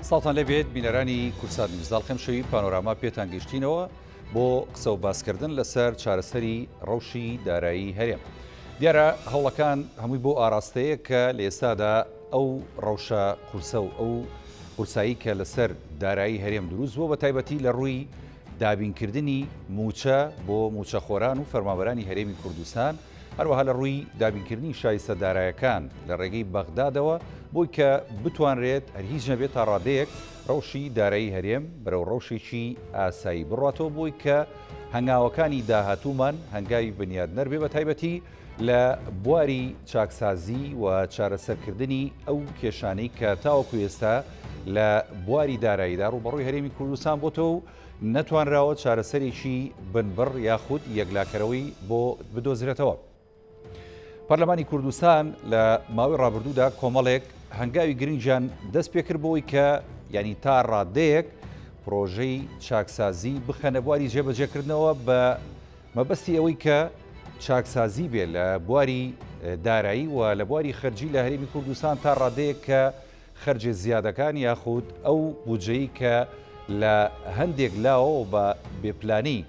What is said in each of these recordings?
سڵاوتان لێبێت بینەرانی کوردسات نیوز داڵقێم شەوی پانۆراما پێتان گەشتینەوە بۆ قسە و باسکردن لەسەر چارەسەری ڕەوشی دارایی هەرێم. دیارە هەوڵەکان هەمووی بۆ ئاراستەیە کە لە ئێستادا ئەو ڕەوشە قورسە و ئەو قورسایی کە لەسەر دارایی هەرێم دروست بووە بە تایبەتی لە ڕووی دابینکردنی مووچە بۆ مووچەخۆران و فەرمانبەرانی هەرێمی کوردستان، هەروەها لە ڕووی دابینکردنی شایستە دارایەکان لە ڕێگەی بەغدادەوە بۆی کە بتوانرێت هەر هیچ نەبێت تا ڕادەیەک ڕەوشی دارایی هەرێم بەرەو ڕەوشێکی ئاسایی بڕاتەوە بۆی کە هەنگاوەکانی داهاتوومان هەنگاوی بنیادنەر بێ بە تایبەتی لە بواری چاکسازی و چارەسەرکردنی ئەو کێشانەی کە تاوەکو ئێستا لە بواری داراییدا ڕووبەڕووی هەرێمی کوردستان بۆتەوە و نەتوانراوە چارەسەرێکی بنبڕ یاخود یەکلاکەرەوەی بۆ بدۆزرێتەوە. پەرلەمانی کوردستان لە ماوەی ڕابردوودا کۆمەڵێک هەنگاوی گرنگیان دەست پێکرد بۆی کە ینی تا ڕادەیەک پرۆژەی چاکسازی بخەنە بواری جێبەجێکردنەوە بە مەبەستی ئەوەی کە چاکسازی بێ لە بواری دارایی و لە بواری خەرجی لە هەرێمی کوردستان تا ڕادەیەک کە خەرجی زیادەکان یاخود ئەو بودجەی کە لە هەندێک لاوە بە بێپلانی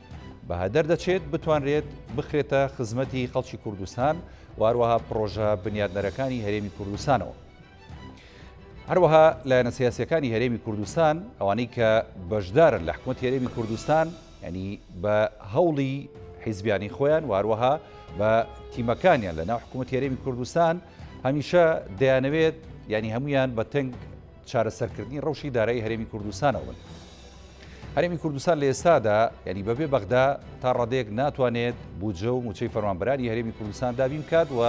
بە هەدەر دەچێت بتوانرێت بخرێتە خزمەتی خەڵکی کوردستان و هەروەها پڕۆژە بنیادنەرەکانی هەرێمی کوردستانەوە. هەروەها لایەنە سیاسیەکانی هەرێمی کوردستان ئەوانەی کە بەشدارن لە حکوومەت هەرێمی کوردستان ینی بە هەوڵی حیزبیانی خۆیان و هەروەها بە تیمەکانیان لە ناو حکوومەت هەرێمی کوردستان هەمیشە دەیانەوێت ینی هەمویان بە تەنگ چارەسەرکردنی ڕەوشی دارایی هەرێمی کوردستانەوە بن. هەرێمی کوردستان لە ئێستادا یعنی بەبێ بەغدا تا ڕادەیەک ناتوانێت بودجە و موچەی فەرمانبەرانی هەرێمی کوردستان دابین بکات و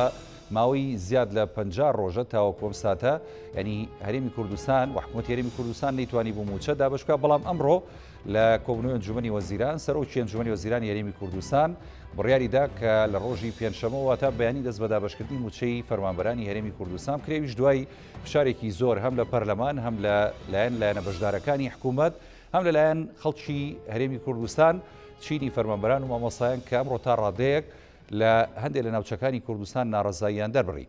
ماوەی زیاد لە 50 ڕۆژە تاوەکو ئەم ساتە یعنی هەرێمی کوردستان و حکوومەتی هەرێمی کوردستان نەیتوانی بۆ موچە دابەش بکات بەڵام ئەمڕۆ لە کۆبوونەوەی ئەنجومەنی وەزیران سەرۆکی ئەنجومەنی وەزیرانی هەرێمی کوردستان بڕیاری دا کە لە ڕۆژی پێنجشەممەوە واتە بەیانی دەست بە دابەشکردنی موچەی فەرمانبەرانی هەرێمی کوردستان بکرێ ئەویش دوای فشارێکی زۆر هەم لە پەرلەمان هەم لە لایەن لایەنە بەشدارەکانی حکوومەت هەم لەلایەن خەڵکی هەرێمی کوردستان چینی فەرمانبەران و مامۆستایان کە ئەمڕۆ تا ڕادەیەک لە هەندێک لە ناوچەکانی کوردستان ناڕەزاییان دەربڕی.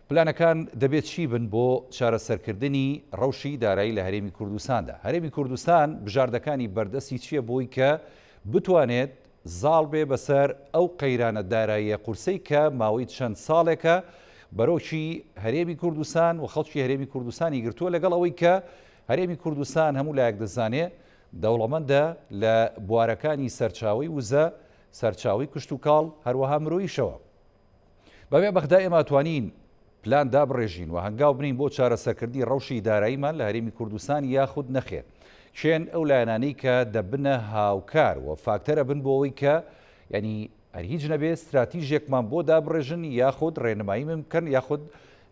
پلانەکان دەبێت چی بن بۆ چارەسەرکردنی ڕەوشی دارایی لە هەرێمی کوردستاندا؟ هەرێمی کوردستان بژاردەکانی بەردەستی چییە بۆی کە بتوانێت زاڵ بێ بەسەر ئەو قەیرانە داراییە قورسەی کە ماوەی چەند ساڵێکە بەرۆکی هەرێمی کوردستان و خەڵکی هەرێمی کوردستانی گرتووە لەگەڵ ئەوەی کە هەرێمی کوردستان هەموو لایەک دەزانێ دەوڵەمەندە لە بوارەکانی سەرچاوەی وزە، سەرچاوەی کشتوکاڵ، هەروەها مرۆییشەوە. بەبێ بەغدا ئێمە توانین پلان دابڕێژین و هەنگاو بنین بۆ چارەسەرکردنی ڕەوشی داراییمان لە هەرێمی کوردستان یاخود نەخێر کێن ئەو لایەنانەی کە دەبنە هاوکار و فاکتەرە بن بۆ ئەوەی کە ینی هەر هیچ نەبێ ستراتیژێکمان بۆ دابڕێژن یاخود ڕێنماییمن بکەن یاخود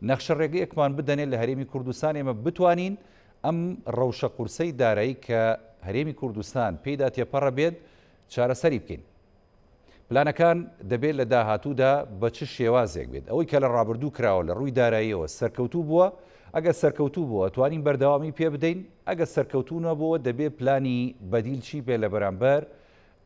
نەخشە ڕێگەیەکمان بدەنێ لە هەرێمی کوردستان ئێمە بتوانین ئەم ڕەوشە قورسەی دارایی کە هەرێمی کوردستان پێیدا تێپەڕە بێت چارەسەری بکەین. پلانەکان دەبێت لە داهاتوودا بە چ شێوازێک بێت؟ ئەوەی کە لە ڕابردوو کراوە لە ڕووی داراییەوە سەرکەوتوو بووە، ئەگەر سەرکەوتوو بووە توانین بەردەوامی پێ بدەین، ئەگەر سەرکەوتوو نەبووە دەبێت پلانی بەدیل چی بێت لە بەرامبەر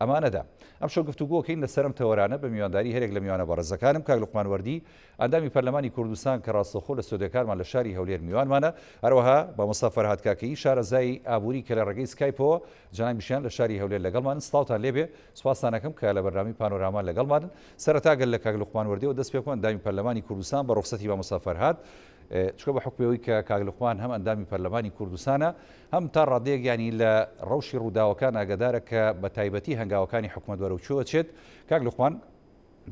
ئەمانەدا. ئەمشەو گفتوگۆکەین لەسەر ئەم تەوەرانە بە میوانداری هەرێک لە میوانە بەڕێزەکانم کاک لوقمان وەردی ئەندامی پەرلەمانی کوردستان کە ڕاستەوخۆ لە ستۆدیۆکانمان لە شاری هەولێر میوانمانە، هەروەها مامۆستا فەرهاد کاکەیی شارەزای ئابووری کە لە ڕێگەی سکایپەوە جەنابیشیان لە شاری هەولێر لەگەڵمانن سڵاوتان لێبێ سوپاستان ئەکەم کە لە بەرنامەی پانۆراما لەگەڵمانن سەرەتا گەر لە کاک لوقمان وەردیەوە دەست پێ بکەم ئەندامی پەرلەمانی کوردستان بە ڕوخسەتی مامۆستا فەرهاد چونکە بە حوکمی ئەوەی کە کاک لوقمان هەم ئەندامی پەرلەمانی کوردستانە هەم تا ڕادەیەک یانی لە ڕەوشی ڕووداوەکان ئاگادارە کە بە تایبەتی هەنگاوەکانی حکومەت بەرەو کوێ ئەچێت کاک لوقمان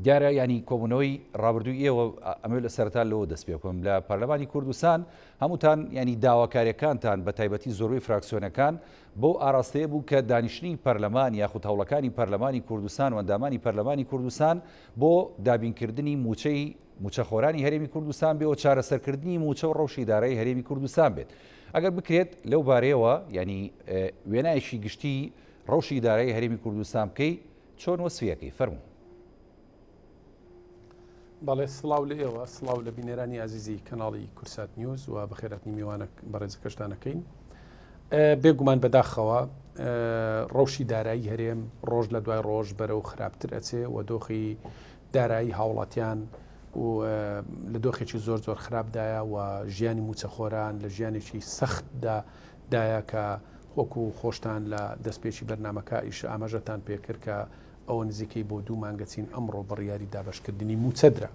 دیارە ینی کۆبوونەوەی ڕابردووی ئێوە ئەمەوێت لە سەرەتا لەوە دەست پێ بکەم لە پەرلەمانی کوردستان هەمووتان ینی داواکاریەکانتان بە تایبەتی زۆربەی فراکسیۆنەکان بەو ئاراستەیە بوو کە دانیشتنی پەرلەمان یاخود هەوڵەکانی پەرلەمانی کوردستان و ئەندامانی پەرلەمانی کوردستان بۆ دابینکردنی مووچەی مووچەخۆرانی هەرێمی کوردستان بێ و چارەسەرکردنی مووچە و ڕەوشی دارایی هەرێمی کوردستان بێت ئەگەر بکرێت لەو بارەیەوە ینی وێنایەکی گشتی ڕەوشی دارایی هەرێمی کوردستان بکەی چۆن وەسفی ئەکەی فەرموو. بەڵێ سڵاو لە ئێوە سڵاو لە بینەرانی ئازیزی کەناڵی کورسات نیوز و بەخێراتنی میوانە بەڕێزەکەشتان ئەکەین بێگومان بەداخەوە ڕەوشی دارایی هەرێم ڕۆژ لە دوای ڕۆژ بەرەو خراپتر ئەچێ و دۆخی دارایی هاوڵاتیان. و لە دۆخێکی زۆر زۆر خراپدایە و ژیانی مووچەخۆران لە ژیانێکی سەختدا دایە کە وەکو خۆشتان لە دەستپێکی بەرنامەکە ئیش ئاماژەتان پێکرد کە ئەوە نزیکەی بۆ دوو مانگە چین ئەمڕۆ بڕیاری دابەشکردنی مووچە درا.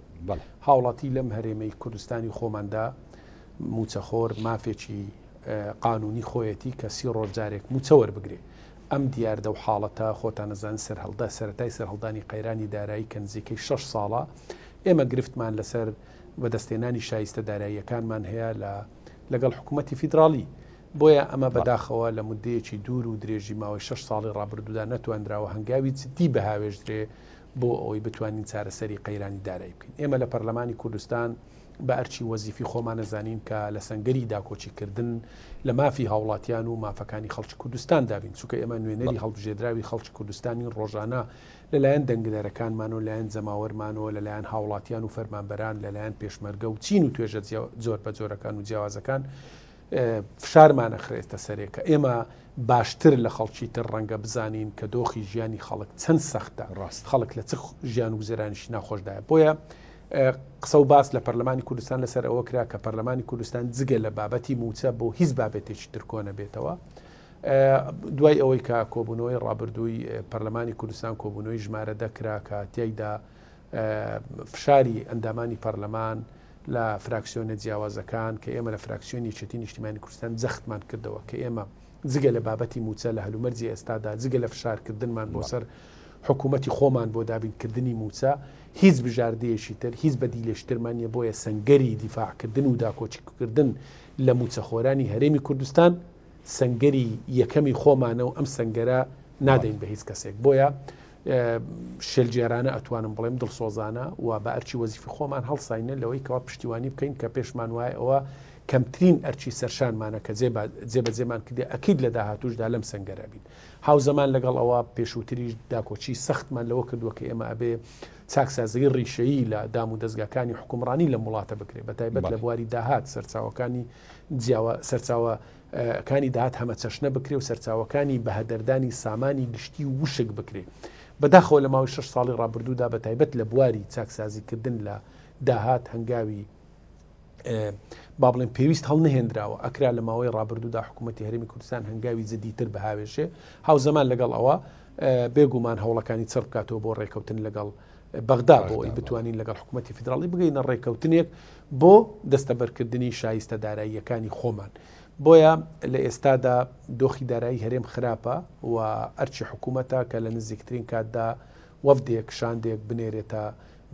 هاوڵاتی لەم هەرێمەی کوردستانی خۆماندا مووچەخۆر مافێکی قانونی خۆیەتی کە سی ڕۆژ جارێک مووچە وەربگرێ. ئەم دیاردە و حاڵەتە خۆتان ئەزانن سەرهەڵدا سەرەتای سەرهەڵدانی قەیرانی دارایی کە نزیکەی شەش ساڵە ئێمە گرفتمان لەسەر بەدەستهێنانی شایستە داراییەکانمان هەیە لە لەگەڵ حکوومەتی فیدراڵی. بۆیە ئەمە بەداخەوە لە موددەیەکی دوور و درێژی ماوەی شەش ساڵی ڕابردوودا نەتوانراوە هەنگاوی جددی بهاوێژدرێ بۆ ئەوەی بتوانین چارەسەری قەیرانی دارایی بکەین. ئێمە لە پەرلەمانی کوردستان بە ئەرکی وەزیفی خۆمان ئەزانین کە لە سەنگەری داکۆکی کردن لە مافی هاوڵاتیان و مافەکانی خەڵکی کوردستان دابین، چونکە ئێمە نوێنەری هەڵبژێردراوی خەڵکی کوردستانین ڕۆژانە لەلایەن دەنگدەرەکانمانەوە، لەلایەن جەماوەرمانەوە، لەلایەن هاوڵاتیان و فەرمانبەران، لەلایەن پێشمەرگە و چین و توێژە جۆربەجۆرەکان و جیاوازەکان فشارمان ئەخرێتە سەرێ کە ئێمە باشتر لە خەڵکی تر ڕەنگە بزانین کە دۆخی ژیانی خەڵک چەند سەختە، ڕاست. خەڵک لە چ ژیان و گوزەرانێکی ناخۆشدایە. بۆیە قسە و باس لە پەرلەمانی کوردستان لەسەر ئەوە کرا کە پەرلەمانی کوردستان جگە لە بابەتی مووچە بۆ هیچ بابەتێکی تر کۆ نەبێتەوە. دوای ئەوەی کە کۆبوونەوەی ڕابردووی پەرلەمانی کوردستان کۆبوونەوەی ژمارە دە کرا کە تیایدا فشاری ئەندامانی پەرلەمان لە فراکسیۆنە جیاوازەکان کە ئێمە لە فراکسیۆنی یەکێتی نیشتیمانی کوردستان جەختمان کردەوە کە ئێمە جگە لە بابەتی مووچە لە هەلومەرجی ئێستادا جگە لە فشارکردنمان بۆ سەر حکوومەتی خۆمان بۆ دابینکردنی مووچە هیچ بژاردەیەکی تر هیچ بەدیلێکی ترمان نییە بۆیە سەنگەری دیفاعکردن و داکۆکیکردن لە مووچەخۆرانی هەرێمی کوردستان سەنگەری یەکەمی خۆمانە و ئەم سەنگەرە نادەین بە هیچ کەسێک بۆیە شێلگێرانە ئەتوانم بڵێم دڵسۆزانە و بە ئەرکی وەزیفی خۆمان هەڵساینە لەوەی کەوا پشتیوانی بکەین کە پێشمان وایە ئەوە کەمترین ئەرکی سەرشانمانە کە جێبەجێمان کردێ ئەکید لە داهاتوشدا لەم سەنگەرە بین هاوزەمان لەگەڵ ئەوە پێشووتریش داکۆکی سەختمان لەوە کردووە کە ئێمە ئەبێ چاکسازیی ڕیشەیی لە دام و دەزگاکانی حکومڕانی لەم وڵاتە بکرێ بە تایبەت لە بواری داهات سەرچاوەکانی جیاوە سەرچاوە کانی داهات هەمەچەشنە بکرێ و سەرچاوەکانی بەهەدەردانی سامانی گشتی وشک بکرێ. بەداخەوە لە ماوەی شەش ساڵی ڕابردوودا بە تایبەت لە بواری چاکسازیکردن لە داهات هەنگاوی با بڵێن پێویست هەڵنەهێنراوە ئەکرا لە ماوەی ڕابردوودا حکوومەتی هەرێمی کوردستان هەنگاوی جدیتر بهاوێژێ هاوزەمان لەگەڵ ئەوە بێگومان هەوڵەکانی چڕ بکاتەوە بۆ ڕێکەوتن لەگەڵ بەغدا بۆ ئەوەی بتوانین لەگەڵ حکوومەتی فیدراڵی بگەینە ڕێککەوتنێک بۆ دەستەبەرکردنی شایستە داراییەکانی خۆمان. بۆیە لە ئێستادا دۆخی دارایی هەرێم خراپە و ئەرکی حکوومەتە کە لە نزیکترین کاتدا وەفدێک، شاندێک بنێرێتە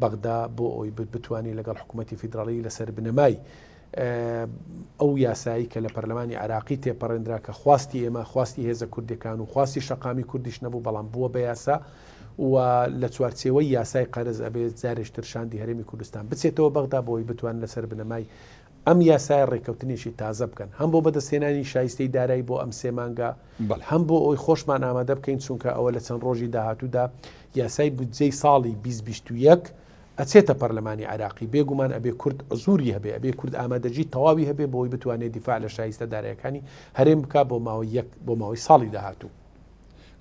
بەغدا بۆ ئەوەی بتوانین لەگەڵ حکوومەتی فیدراڵی لەسەر بنەمای ئەو یاسایی کە لە پەرلەمانی عێراقی تێپەڕێندرا کە خواستی ئێمە خواستی هێزە کوردەکان و خواستی شەقامی کوردیش نەبوو بەڵام بووە بە یاسا و لە چوارچێوەی یاسای قەرز ئەبێت جارێکتر شاندی هەرێمی کوردستان بچێتەوە بەغدا بۆی بتوان لەسەر بنەمای ئەم یاسای ڕێککەوتنێکی تازە بکەن هەم بۆ بەدەستهێنانی شایستەی دارایی بۆ ئەم سێ مانگە هەم بۆ ئەوی خۆشمان ئامادە بکەین چونکە ئەوە لە چەند ڕۆژی داهاتوودا یاسای بودجەی ساڵی 2021 ئەچێتە پەرلەمانی عێراقی، بێگومان ئەبێ کورد حزوری هەبێ، ئەبێ کورد ئامادەگی تەواوی هەبێ بۆی بتوانێ دیفاع لە شایستە دارایەکانی هەرێم بکا بۆ ماوەی یەک بۆ ماوەی ساڵی داهاتوو.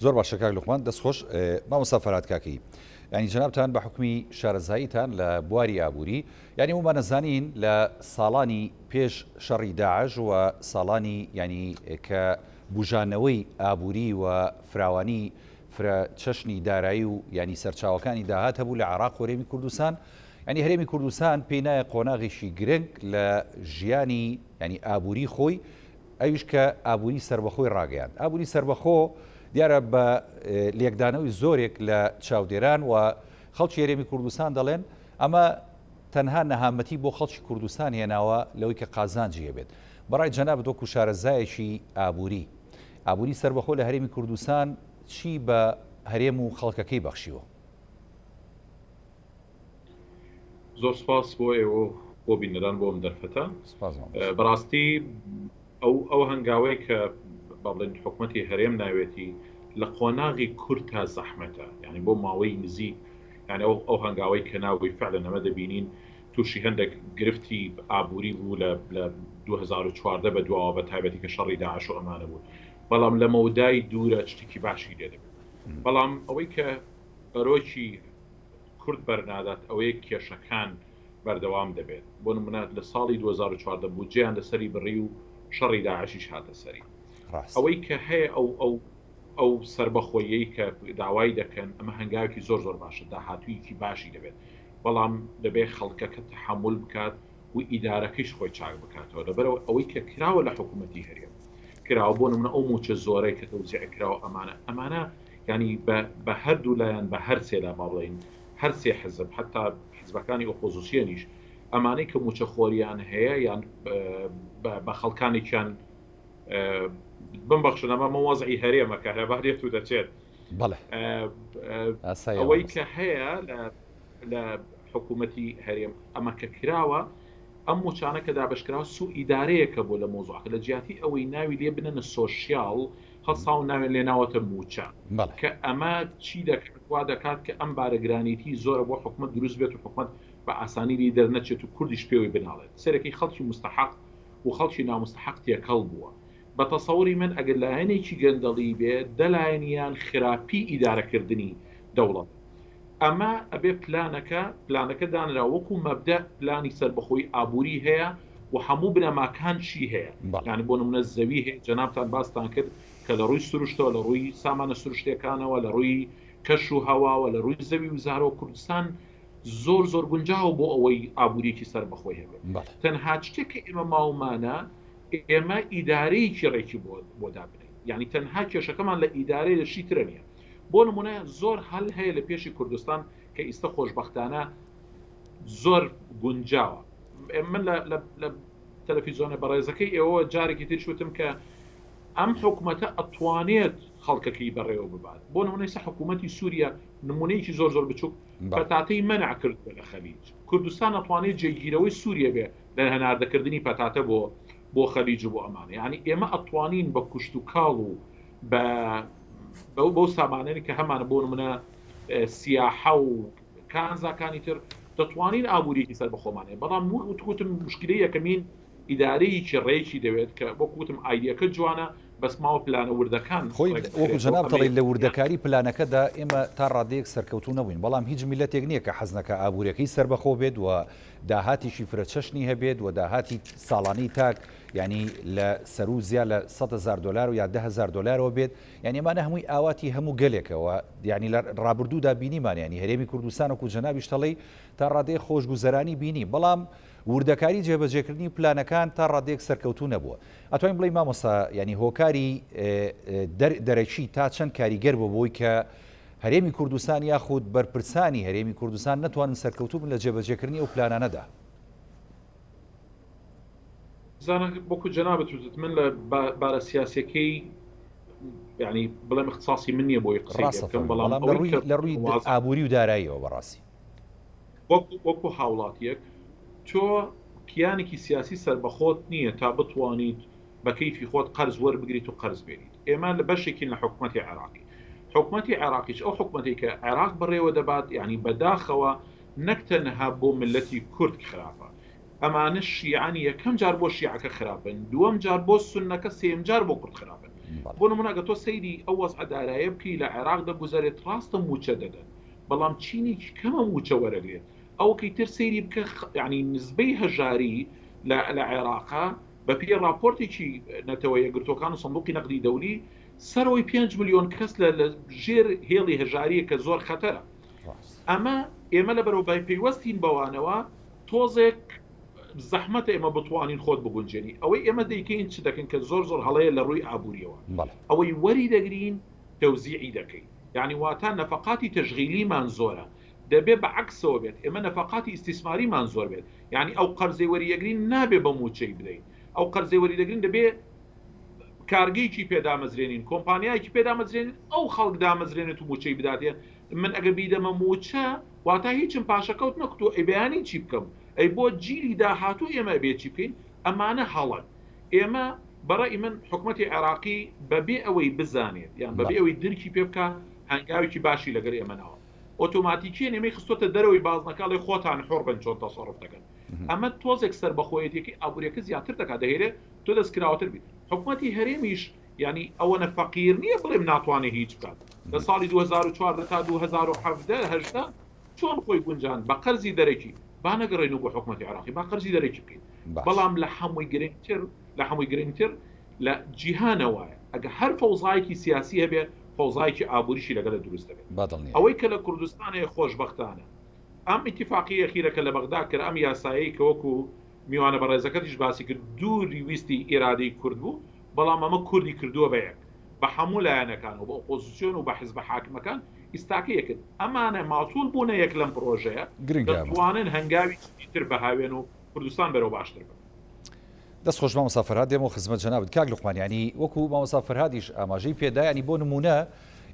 زۆر باشە کاک لوقمان دەست خۆش مامۆستا فەرهاد کاکەیی یانی جەنابتان بە حوکمی شارەزاییتان لە بواری ئابووری یانی ومان ئەزانین لە ساڵانی پێش شەڕی داعش و ساڵانی یانی کە بوژانەوەی ئابووری و فراوانی فرە چەشنی دارایی و یانی سەرچاوەکانی داهات هەبوو لە عێراق و هەرێمی کوردستان، یانی هەرێمی کوردستان پێی نایە قۆناغێکی گرنگ لە ژیانی یانی ئابووری خۆی ئەویش کە ئابووری سەربەخۆی ڕاگەیاند. ئابووری سەربەخۆ دیارە بە لێکدانەوەی زۆرێک لە چاودێران و خەڵکی هەرێمی کوردستان دەڵێن ئەمە تەنها نەهامەتی بۆ خەڵکی کوردستان هێناوە لەوەی کە قازانجی هەبێت. بەڕای جەنابت وەکو شارەزایەکی ئابووری، ئابووری سەربەخۆ لە هەرێمی کوردستان چی بە هەرێم و خەڵکەکەی بەخشیوە؟ زۆر سپاس بۆ ئێوە و بۆ بینەران بۆ ئەم دەرفەتە. بەڕاستی ئەو ئەو هەنگاوەی کە با بڵێن حکومەتی هەرێم ناوێتی لە قۆناغی کورت تا زەحمەتە یعنی بۆ ماوەی نزیک یعنی ئەو ئەو هەنگاوەی کە ناوی فعلەن ئەمە دەبینین تووشی هەندێک گرفتی ئابووری بوو لە لە 2014 بە دواوە بە تایبەتی کە شەڕی داعش و ئەمانە بوون بەڵام لە مەودای دوورە شتێکی باشی لێ دەبێت بەڵام ئەوەی کە بەرۆکی کورد بەرنادات ئەوەیە کێشەکان. بەردەوام دەبێت بۆ نمونە لە ساڵی 2014 بودجەیان لەسەری بڕی و شەڕی داعشیش هاتە سەری. ئەوەی کە هەیە ئەو ئەو ئەو سەربەخۆییەی کە داوای دەکەن ئەمە هەنگاوێکی زۆر زۆر باشە داهاتوویەکی باشی دەبێت بەڵام دەبێت خەڵکەکە تەحەمول بکات و ئیدارەکەیش خۆی چاک بکاتەوە لەبەرەوە ئەوەی کە کراوە لە حکوومەتی هەرێم کراوە بۆ نمونە ئەو موچە زۆرەی کە تەوزیع کراوە ئەمانە ئەمانە ینی بە هەردوو لایەن بە هەر سێلا با بڵێین هەر سێ حزب حتا حزبەکانی ئۆپۆزیسیۆنیش ئەمانەی کە موچە خۆریان هەیە یان بە خەڵکانێکیان بمبەخشن ئەمە مە وەزعی هەرێمە کارەبا دێت و دەچێت ئەوەی کە هەیە لە حکوومەتی هەرێم ئەمە کە کراوە ئەم موچانە کە دابشکراوە سو ئیدارەیەکە بۆ لە مۆزوعەکە لە جیاتی ئەوەی ناوی لێ بنەنە سۆشیال هەڵساو ناوێن لێ ناوەتە موچە کە ئەمە چی دەکات وا دەکات کە ئەم بارەگرانیتی زۆرە بۆ حکومت دروست بێت و حکومت بە ئاسانی لی دەرنەچێت و کوردیش پێوەی بناڵێت سەرەکی خەڵکی مستحق و خەڵکی ناموستەحەق تێکەڵ بووە. بە تەسەوری من ئەگەر لایەنێکی گەندەڵی بێ دە لایەنیان خراپی ئیدارەکردنی دەوڵەتە. ئەمە ئەبێ پلانەکە پلانەکە دانرا وەکو مەبدەء پلانی سەربەخۆی ئابووری هەیە و هەموو بنەماکانشی هەیە. یانی بۆ نمونە زەوی هەیە جەنابتان باستان کرد کە لە ڕووی سروشتەوە لە ڕووی سامانە سروشتیەکانەوە لە ڕووی کەش و هەواوە لە ڕووی زەوی و زارەوە کوردستان زۆر زۆر گونجاوە بۆ ئەوەی ئابووریەکی سەربەخۆی هەبێت تەنها شتێک کە ئێمە ماومانە ئێمە ئیدارەیەکی ڕێکی بۆ دابنێین یعنی تەنها کێشەکەمان لە ئیدارەی لە شتی ترە نییە بۆ نمونە زۆر هەل هەیە لە پێشی کوردستان کە ئیستا خۆشببختانە زۆر گونجاوە من لە تەلەفیزۆنە بەڕێزەکەی ئێوە جارێکی تریش وتم کە ئەم حکومەتە ئەتوانێت خەڵکەکەی بەڕێوە ببات بۆ نمونە ئیستا حکوومەتی سووریا نمونەیەکی زۆر زۆر بچووک پەتاتەی مەنع کردووە لە خەلیج کوردستان ئەتوانێت جێگیرەوەی سووریە بێ لە هەناردەکردنی پەتاتە بۆ بۆ خەلیج و بۆ ئەمانە یعنی ئێمە ئەتوانین بە کوشت و کاڵ و بە بەو بەو سامانەی کە هەمانە بۆ نمونە سیاحە و کانزاکانی تر دەتوانین ئابووریەکی سەر بەخۆمان هەیە بەڵام وەک وتم مشکلەی یەکەمین ئیدارەیەکی ڕێکی دەوێت کە وەک وتم ئایدیەکە جوانە بەس ماوە پلانە وردەکان خۆی وەکو جەناب دەڵێی لە وردەکاری پلانەکەدا ئێمە تا ڕادەیەک سەرکەوتوو نەبووین بەڵام هیچ میللەتێک نییە کە حەز نەکا ئابووریەکەی سەربەخۆ بێت و داهاتێکی فرەچەشنی هەبێت و داهاتی ساڵانەی تاک یانی لە سەروو زیا لە 100 هەزار دۆلار و یا 10 هەزار دۆلارەوە بێت یانی ئەمانە هەمووی ئاواتی هەموو گەلێکە و یانی لە ڕابردوودا بینیمان یانی هەرێمی کوردستان وەکو جەنابیشت دەڵێی تا ڕادەیەک خۆشگوزەرانی بینی بەڵام وردەکاری جێبەجێکردنی پلانەکان تا ڕادەیەک سەرکەوتوو نەبووە ئەتوانین بڵێین مامۆستا یانی هۆکاری دەرەکی تا چەند کاریگەر بووە بۆی کە هەرێمی کوردستان یاخود بەرپرسانی هەرێمی کوردستان نەتوانن سەرکەوتوو بن لە جێبەجێکردنی ئەو پلانانەدا؟ زانا وەکو جەنابت وتت من لە بارە سیاسیەکەی یعنی بڵێم اختصاصی من نییە بۆی قسەی لێ بکەم بەڵام ئەوەی کە لە ڕووی ئابووری و داراییەوە بەڕاستی وەکو وەکو هاوڵاتیەک تۆ کیانێکی سیاسی سەربەخۆت نییە تا بتوانیت بە کەیفی خۆت قەرز وەربگریت و قەرز بێنیت ئێمە لە بەشێکین لە حکومەتی عێراقی حکومەتی عێراقیش ئەو حکومەتێک کە عێراق بەڕێوە دەبات یعنی بەداخەوە نەک تەنها بۆ ملەتی کورد خراپە ئەمانە شیعەن یەکەم جار بۆ شیعەکە خراپن دووەم جار بۆ سوننەکە سێیەم جار بۆ کورد خراپن بۆ نمونە ئەگەر تۆ سەیری ئەو وەزعە دارایە بکەی لە عێراق دەگوزەرێت ڕاستە مووچە دەدەن بەڵام چینێکی کەمە مووچە وەرەگرێت ئەوکەی تر سەیری بکە یعنی نسبەی هەژاری لە لە عێراقا بە پێی ڕاپۆرتێکی نەتەوە یەکگرتووەکان و سندوقی نەقدی دەولی سەرەوەی 5 ملیۆن کەس لە لە ژێر هێڵی هەژاریە کە زۆر خەتەرە ئەمە ئێمە لە بەرەو بای پەیوەستین بەوانەوە تۆزێک زەحمەتە ئێمە بتوانین خۆت بگونجێنی ئەوەی ئێمە دەیکەین چ دەکەین کە زۆر زۆر هەڵەیە لە ڕووی ئابووریەوە ئەوەی وەری دەگرین تەوزیعی دەکەین یعنی واتا نەفەقاتی تەشغیلیمان زۆرە دەبێ بە عەکسەوە بێت ئێمە نەفەقاتی ئیستیسماریمان زۆر بێت یعنی ئەو قەرزەی وەری ئەگرین نابێ بە مووچەی بدەین ئەو قەرزەی وەری دەگرین دەبێ کارگەیەکی پێدامەزرێنین کۆمپانیایەکی پێدامەزرێنین ئەو خەڵک دامەزرێنێت و مووچەی بداتێ من ئەگەر بیدەمە مووچە واتا هیچم پاشەکەوت نەکردووە ئەی بەیانی چی بکەم ئەی بۆ جیلی داهاتوو ئێمە ئەبێ چی بکەین ئەمانە هەڵەن ئێمە بەڕەئی من حکومەتی عێراقی بەبێ ئەوەی بزانێت یان بەبێ ئەوەی درکی پێ بکا هەنگاوێکی باشی لەگەر ئێمە ناوە ئۆتۆماتیکیەن ئێمەی خستۆتە دەرەوەی بازنەکە ئەڵێ خۆتان حوڕ بن چۆن تەسەڕوف دەکەن ئەمە تۆزێک سەربەخۆیەتیەکەی ئابووریەکە زیاتر دەکات دەهێلێ تۆ دەستکراوەتر بیت حکومەتی هەرێمیش یانی ئەوەنە فەقیر نییە بڵێم ناتوانێت هیچ بکات لە ساڵی 2014 تا 2017 هەژدە چۆن خۆی گونجاند بە قەرزی دەرەکی. با نەگەڕێینەوە بۆ حکومەتی عێراقی با قەرزی دەرەکی بکەین بەڵام لە هەمووی گرنگتر لە هەمووی گرنگتر لە جیهانە وایە ئەگە هەر فەوزایەکی سیاسی هەبێ فەوزایەکی ئابووریشی لەگەڵ دروست دەبێت ئەوەی کە لە کوردستان هەیە خۆشبەختانە ئەم ئیتیفاقیە ئەخیرە کە لە بەغدا کرا ئەم یاسایەی کە وەکو میوانە بەڕێزەکەتیش باسی کرد دووری ویستی ئیرادەی کورد بوو بەڵام ئەمە کوردی کردووە بە یەک بە هەموو لایەنەکان و بە ئۆپۆزیسیۆن و بە حزبە حاکمەکان ئیستاکە یەکن ئەمانە ماتوڵ بوونە یەک لەم پڕۆژەیە دەتوانن هەنگاوی تر بهاوێن و کوردستان بەرەو باشتر بن. دەست خۆش مامۆستا فەرهاد دێمەوە خزمەت جەنابت کاک لوقمان یانی وەکو مامۆستا فەرهادیش ئاماژەی پێدا ینی بۆ نمونە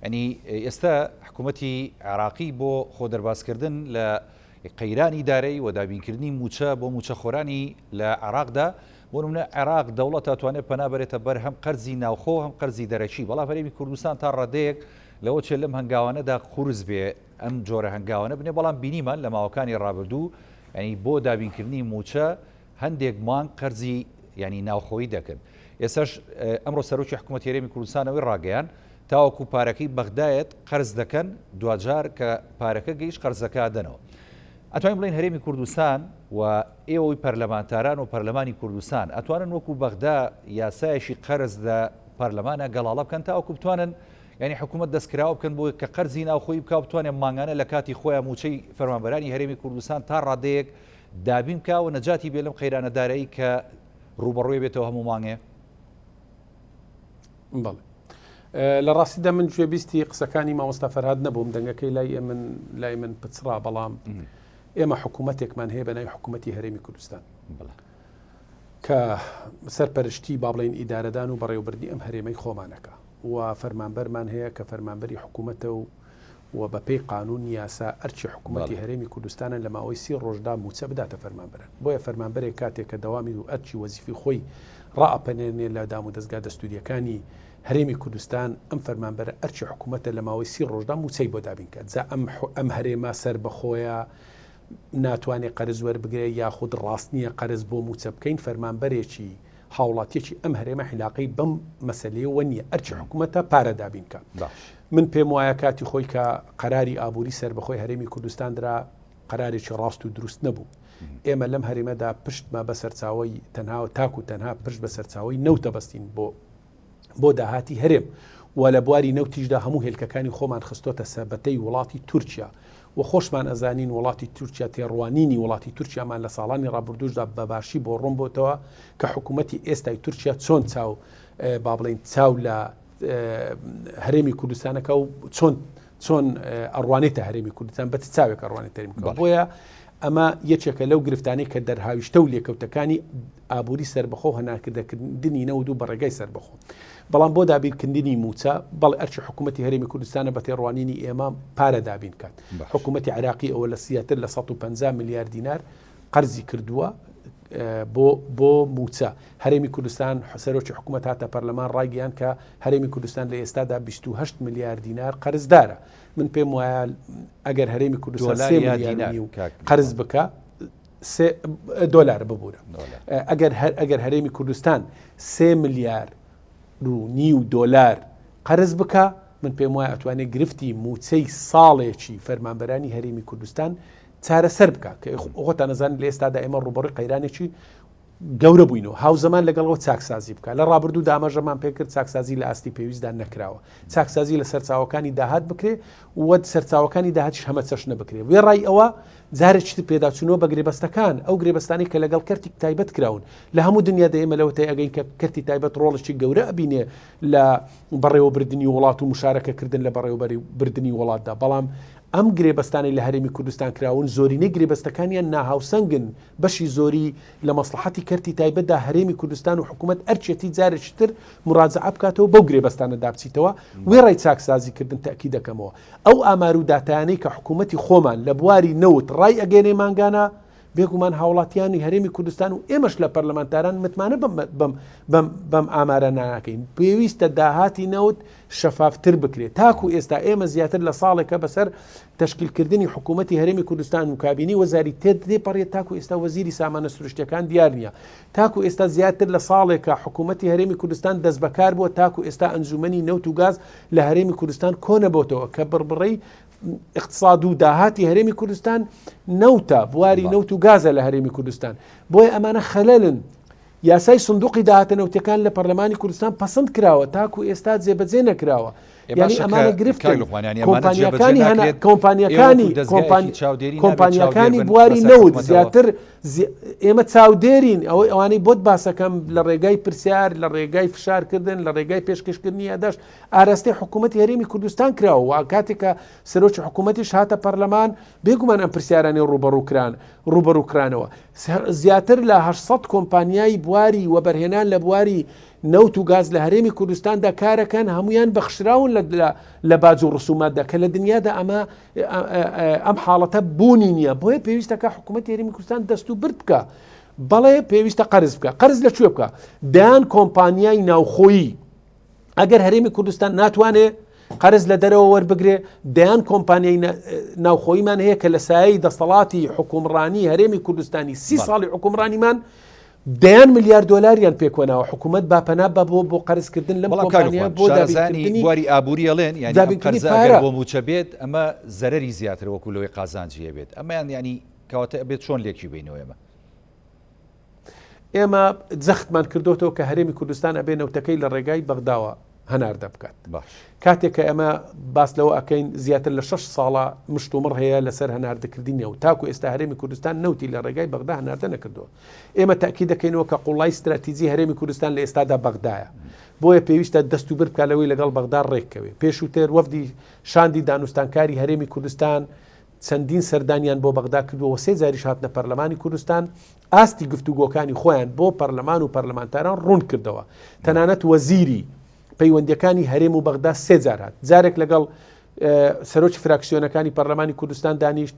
ینی ئێستا حکوومەتی عێراقی بۆ خۆ دەربازکردن لە قەیرانی دارایی و دابینکردنی مووچە بۆ مووچەخۆرانی لە عێراقدا بۆ نمونە عێراق دەوڵەت ئەتوانێت پەنا بەرێتە بەر هەم قەرزی ناوخۆ هەم قەرزی دەرەکی بەڵام هەرێمی کوردستان تا ڕادەیەک لەوە چێ لەم هەنگاوانەدا قورس بێ ئەم جۆرە هەنگاوانە بنێ بەڵام بینیمان لە ماوەکانی ڕابردوو ینی بۆ دابینکردنی مووچە هەندێک مانگ قەرزی ینی ناوخۆیی دەکرد ئێستاش ئەمڕۆ سەرۆکی حکوومەت هەرێمی کوردستان ئەوەی ڕاگەیان تاوەکو پارەکەی بەغدایەت قەرز دەکەن دواجار کە پارەکە گەیشت قەرزەکە دەنەوە. ئەتوانین بڵێین هەرێمی کوردستان و ئێوەی پەرلەمانتاران و پەرلەمانی کوردستان ئەتوانن وەکو بەغدا یاسایەکی قەرز لە پەرلەمانە گەڵاڵە بکەن تاوەکو بتوانن یعنی حکوومەت دەستکراوە بکەن بۆ کە قەرزی ناوخۆی بکا بتوانێت مانگانە لە کاتی خۆیان مووچەی فەرمانبەرانی هەرێمی کوردستان تا ڕادەیەک دابین بکا و نەجاتی بێ لەم قەیرانە دارایی کە ڕووبەڕووی بێتەوە هەموو مانگێ؟ بەڵێ لە ڕاستیدا من گوێبیستی قسەکانی مامۆستا فەرهاد نەبووم دەنگەکەی لای من لای من پچڕا بەڵام ئێمە حکوومەتێکمان هەیە بە ناوی حکوومەتی هەرێمی کوردستان کە سەرپەرشتی با بڵێین ئیدارەدان و بەڕێوەبردنی ئەم هەرێمەی خۆمانەکە و فەرمانبەرمان هەیە کە فەرمانبەری حکوومەتە و و بەپێی قانون یاسا ئەرکی حکومەتی هەرێمی کوردستانە لە ماوەی سی ڕۆژدا مووچە بداتە فەرمانبەران. بۆیە فەرمانبەرێک کاتێک کە دەوامی و ئەرکی وەزیفی خۆی ڕائەپەنێنێ لە دامودەزگا دەستورییەکانی هەرێمی کوردستان ئەم فەرمانبەرە ئەرکی حکومەتە لە ماوەی سی ڕۆژدا مووچەی بۆ دابین کات. جا ئەم ئەم هەرێمە سەربەخۆیە ناتوانێ قەرز وەربگرێ یاخود ڕاست نییە قەرز بۆ مووچە بکەین فەرمانبەرێکی هاوڵاتیەکی ئەم هەرێمە عیلاقەی بەم مەسەلەیەوە نییە ئەرکی حکومەتە پارە دابین کە من پێم وایە کاتی خۆی کە قەراری ئابووری سەربەخۆی هەرێمی کوردستان درا قەرارێکی ڕاست و دروست نەبوو ئێمە لەم هەرێمەدا پشتمە بە سەرچاوی تەنها و تاک و تەنها پشت بە سەرچاوی نەوتە بەستین بۆ بۆ داهاتی هەرێم و لە بواری نەوتیشدا هەموو هێلکەکانی خۆمان خستۆتە سەبەتەی وڵاتی تورکیا و خۆشمان ئەزانین وڵاتی تورکیا تێڕوانینی وڵاتی تورکیامان لە ساڵانی ڕابردووشدا بە باشی بۆ ڕوون بۆتەوە کە حکوومەتی ئێستای تورکیا چۆن چاو با بڵێین چاو لە هەرێمی کوردستانەکە و چۆن چۆن ئەڕوانێتە هەرێمی کوردستان بە چ چاوێک ئەڕوانێت هەرێمی بۆیە ئەمە یەکێکە لەو گرفتانەی کە دەرهاویشتە و لێکەوتەکانی ئابووری سەربەخۆ و هەناردەکردنی نەوت و بە ڕێگای سەربەخۆ. بەڵام بۆ دابینکردنی مووچە، بەڵێ ئەرکی حکوومەتی هەرێمی کوردستانە بە تێڕوانینی ئێمە پارە دابین بکات. حکوومەتی عێراقی ئەوە لە زیاتر لە 150 ملیار دینار قەرزی کردووە بۆ بۆ مووچە. هەرێمی کوردستان سەرۆکی حکوومەت هاتە پەرلەمان ڕایگەیاند کە هەرێمی کوردستان لە ئێستادا 28 ملیار دینار قەرزدارە. من پێم وایە ئەگەر هەرێمی کوردستان سێ ملیار و نیو قەرز بکە سێ دۆلار ببوورە ئەگەر هەر ئەگەر هەرێمی کوردستان سێ ملیار و نیو دۆلار قەرز بکە من پێم وایە ئەتوانێت گرفتی موچەی ساڵێکی فەرمانبەرانی هەرێمی کوردستان چارەسەر بکە کە خۆتان نەزان لە ئێستادا ئێمە ڕوبەڕی قەیرانێکی گەورە بووینەوە، هاوزەمان لەگەڵ ئەوە چاکسازی بکات. لە ڕابردوودا ئاماژەمان پێکرد چاکسازی لە ئاستی پێویستدا نەکراوە. چاکسازی لە سەرچاوەکانی داهات بکرێ و سەرچاوەکانی داهاتیش هەمەچەشنە بکرێ. وێڕای ئەوە جارێکی تر پێداچوونەوە بە گرێبەستەکان، ئەو گرێبەستانەی کە لەگەڵ کەرتی تایبەت کراون. لە هەموو دنیادا ئێمە لەوە تێئەگەین کە کەرتی تایبەت ڕۆڵێکی گەورە ئەبینێ لە بەڕێوەبردنی وڵات و مشارەکەکردن لە بەڕێوەبردنی وڵاتدا، بەڵام ئەم گرێبەستانەی لە هەرێمی کوردستان کراون زۆرینەی گرێبەستەکانیان ناهاوسەنگن، بەشی زۆری لە مەسڵەحەتی کەرتی تایبەتدا هەرێمی کوردستان و حکوومەت ئەرکێتی جارێکی تر مراجعە بکاتەوە بەو گرێبەستانەدا بچیتەوە وێڕای چاکسازی کردن تەئکید دەکەمەوە ئەو ئامار و داتایانەی کە حکوومەتی خۆمان لە بواری نەوت ڕای ئەگەێنێ مانگانە بێگومان هاوڵاتیانی هەرێمی کوردستان و ئێمەش لە پەرلەمانتاران متمانە بەم بەم بەم ئامارە ناکەین پێویستە داهاتی نەوت شەفافتر بکرێت تاکو ئێستا ئێمە زیاتر لە ساڵێکە بەسەر تەشکیلکردنی حکوومەتی هەرێمی کوردستان و کابینەی وەزاری تێد تێپەڕێت تاکو ئێستا وەزیری سامانە سروشتیەکان دیار نییە تاکو ئێستا زیاتر لە ساڵێکە حکوومەتی هەرێمی کوردستان دەستبەکار بووە تاکو ئێستا ئەنجومەنی نەوت و گاز لە هەرێمی کوردستان کۆنەبۆتەوە کە بڕبڕەی. اقتصاد و داهاتی هەرێمی کوردستان نەوتە بواری نەوت و گازە لە هەرێمی کوردستان بۆیە ئەمانە خەلەلن یاسای سندوقی داهاتە نەوتەکان لە پەرلەمانی کوردستان پەسەند کراوە تاکو ئێستا جێبەجێ نەکراوە یانی ئەمانە گرفتن کۆمپانیاکانی هەنا کۆمپانیەکانی کۆمپانیاکانی بواری نەوت زیاتر ئێمە چاودێرین ئەوەی ئەوانەی بۆت باسەکەم لە ڕێگای پرسیار لە ڕێگای فشارکردن لە ڕێگای پێشکەشکردنی یاداشت ئاراستەی حکوومەتی هەرێمی کوردستان کراوە و کاتێکە سەرۆکی حکوومەتیش هاتە پەرلەمان بێگومان ئەم پرسیارانەی ڕوبەڕووکران ڕوبەڕووکرانەوە زیاتر لە 800 کۆمپانیای بواری وەبەرهێنان لە بواری نەوت و گاز لە هەرێمی کوردستاندا کارەکەن هەمویان بەخشراون لە باج و ڕسوماتدا کە لە دنیادا ئەمە ئەم حاڵەتە بوونی نییە بۆیە پێویستەکە حکوومەت هەرێمی کوردستان دەست و برد بکە بەڵێ پێویستە قەرز بکە قەرز لە کوێ بکە دەیان کۆمپانیای ناوخۆیی ئەگەر هەرێمی کوردستان ناتوانێ قەرز لە دەرەوە وەربگرێ دەیان کۆمپانیای ناوخۆیمان هەیە کە لە سایەی دەسەڵاتی حکومڕانی هەرێمی کوردستانی سی ساڵی حکومڕانیمان دەیان ملیار دۆلاریان پێکوەناوە حکوومەت با پەنا بە بۆ بۆ قەرزکردن لەم کۆمپانیا بۆ دابینکردنی بواری ئابووری ئەڵێن یانی دابینکردنی پارە بۆ مووچە بێت ئەمە زەرەری زیاتر وەکو لەوەی قازانجی هەبێت ئەمەیان ینی کەواتە ئەبێت چۆن لێکی بینەوە ئێمە ئێمە جەختمان کردوتەوە کە هەرێمی کوردستان ئەبێ نەوتەکەی لە ڕێگای بەغداوە هەناردە بکات کاتێک کە ئێمە باس لەوە ئەکەین زیاتر لە 6 ساڵە مشتومڕ هەیە لەسەر هەناردەکردنی نەوت تاکو ئێستا هەرێمی کوردستان نەوتی لە ڕێگای بەغدا هەناردە نەکردووە ئێمە تاکی دەکەینەوە کە قوڵای استراتیجی هەرێمی کوردستان لە ئێستادا بەغدایە بۆیە پێویستە دەست و برد بکات لەوەی لەگەڵ بەغدا ڕێککەوێ پێشووتر وەفدی شاندی دانوستانکاری هەرێمی کوردستان چەندین سەردانیان بۆ بەغدا کردووە و سێ جاریش هاتنە پەرلەمانی کوردستان، ئاستی گفتوگۆکانی خۆیان بۆ پەرلەمان و پەرلەمانتاران ڕوون کردەوە. تەنانەت وەزیری پەیوەندییەکانی هەرێم و بەغدا سێ جار هات، جارێک لەگەڵ سەرۆکی فراکسیۆنەکانی پەرلەمانی کوردستان دانیشت،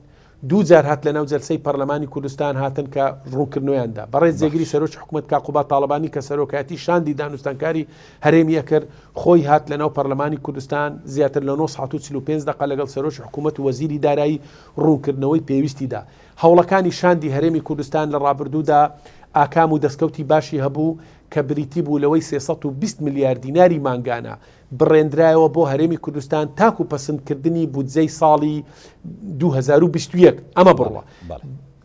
دوو جار هات لەناو جەلسەی پەرلەمانی کوردستان هاتن کە ڕوونکردنەوەیان دا. بەڕێز جێگری سەرۆکی حکومەت کاک قوباد تاڵەبانی کە سەرۆکایەتی شاندی دانوستانکاری هەرێمی ئەکرد، خۆی هات لەناو پەرلەمانی کوردستان زیاتر لە نۆ سەعات و 45 دەقە لەگەڵ سەرۆکی حکوومەت و وەزیری دارایی ڕوونکردنەوەی پێویستی دا. هەوڵەکانی شاندی هەرێمی کوردستان لە ڕابردوودا ئاکام و دەستکەوتی باشی هەبوو کە بریتی بوو لەوەی 320 ملیار دیناری مانگانە بڕێندرایەوە بۆ هەرێمی کوردستان تاکو پەسندکردنی بودجەی ساڵی 2021 ئەمە بڕوە.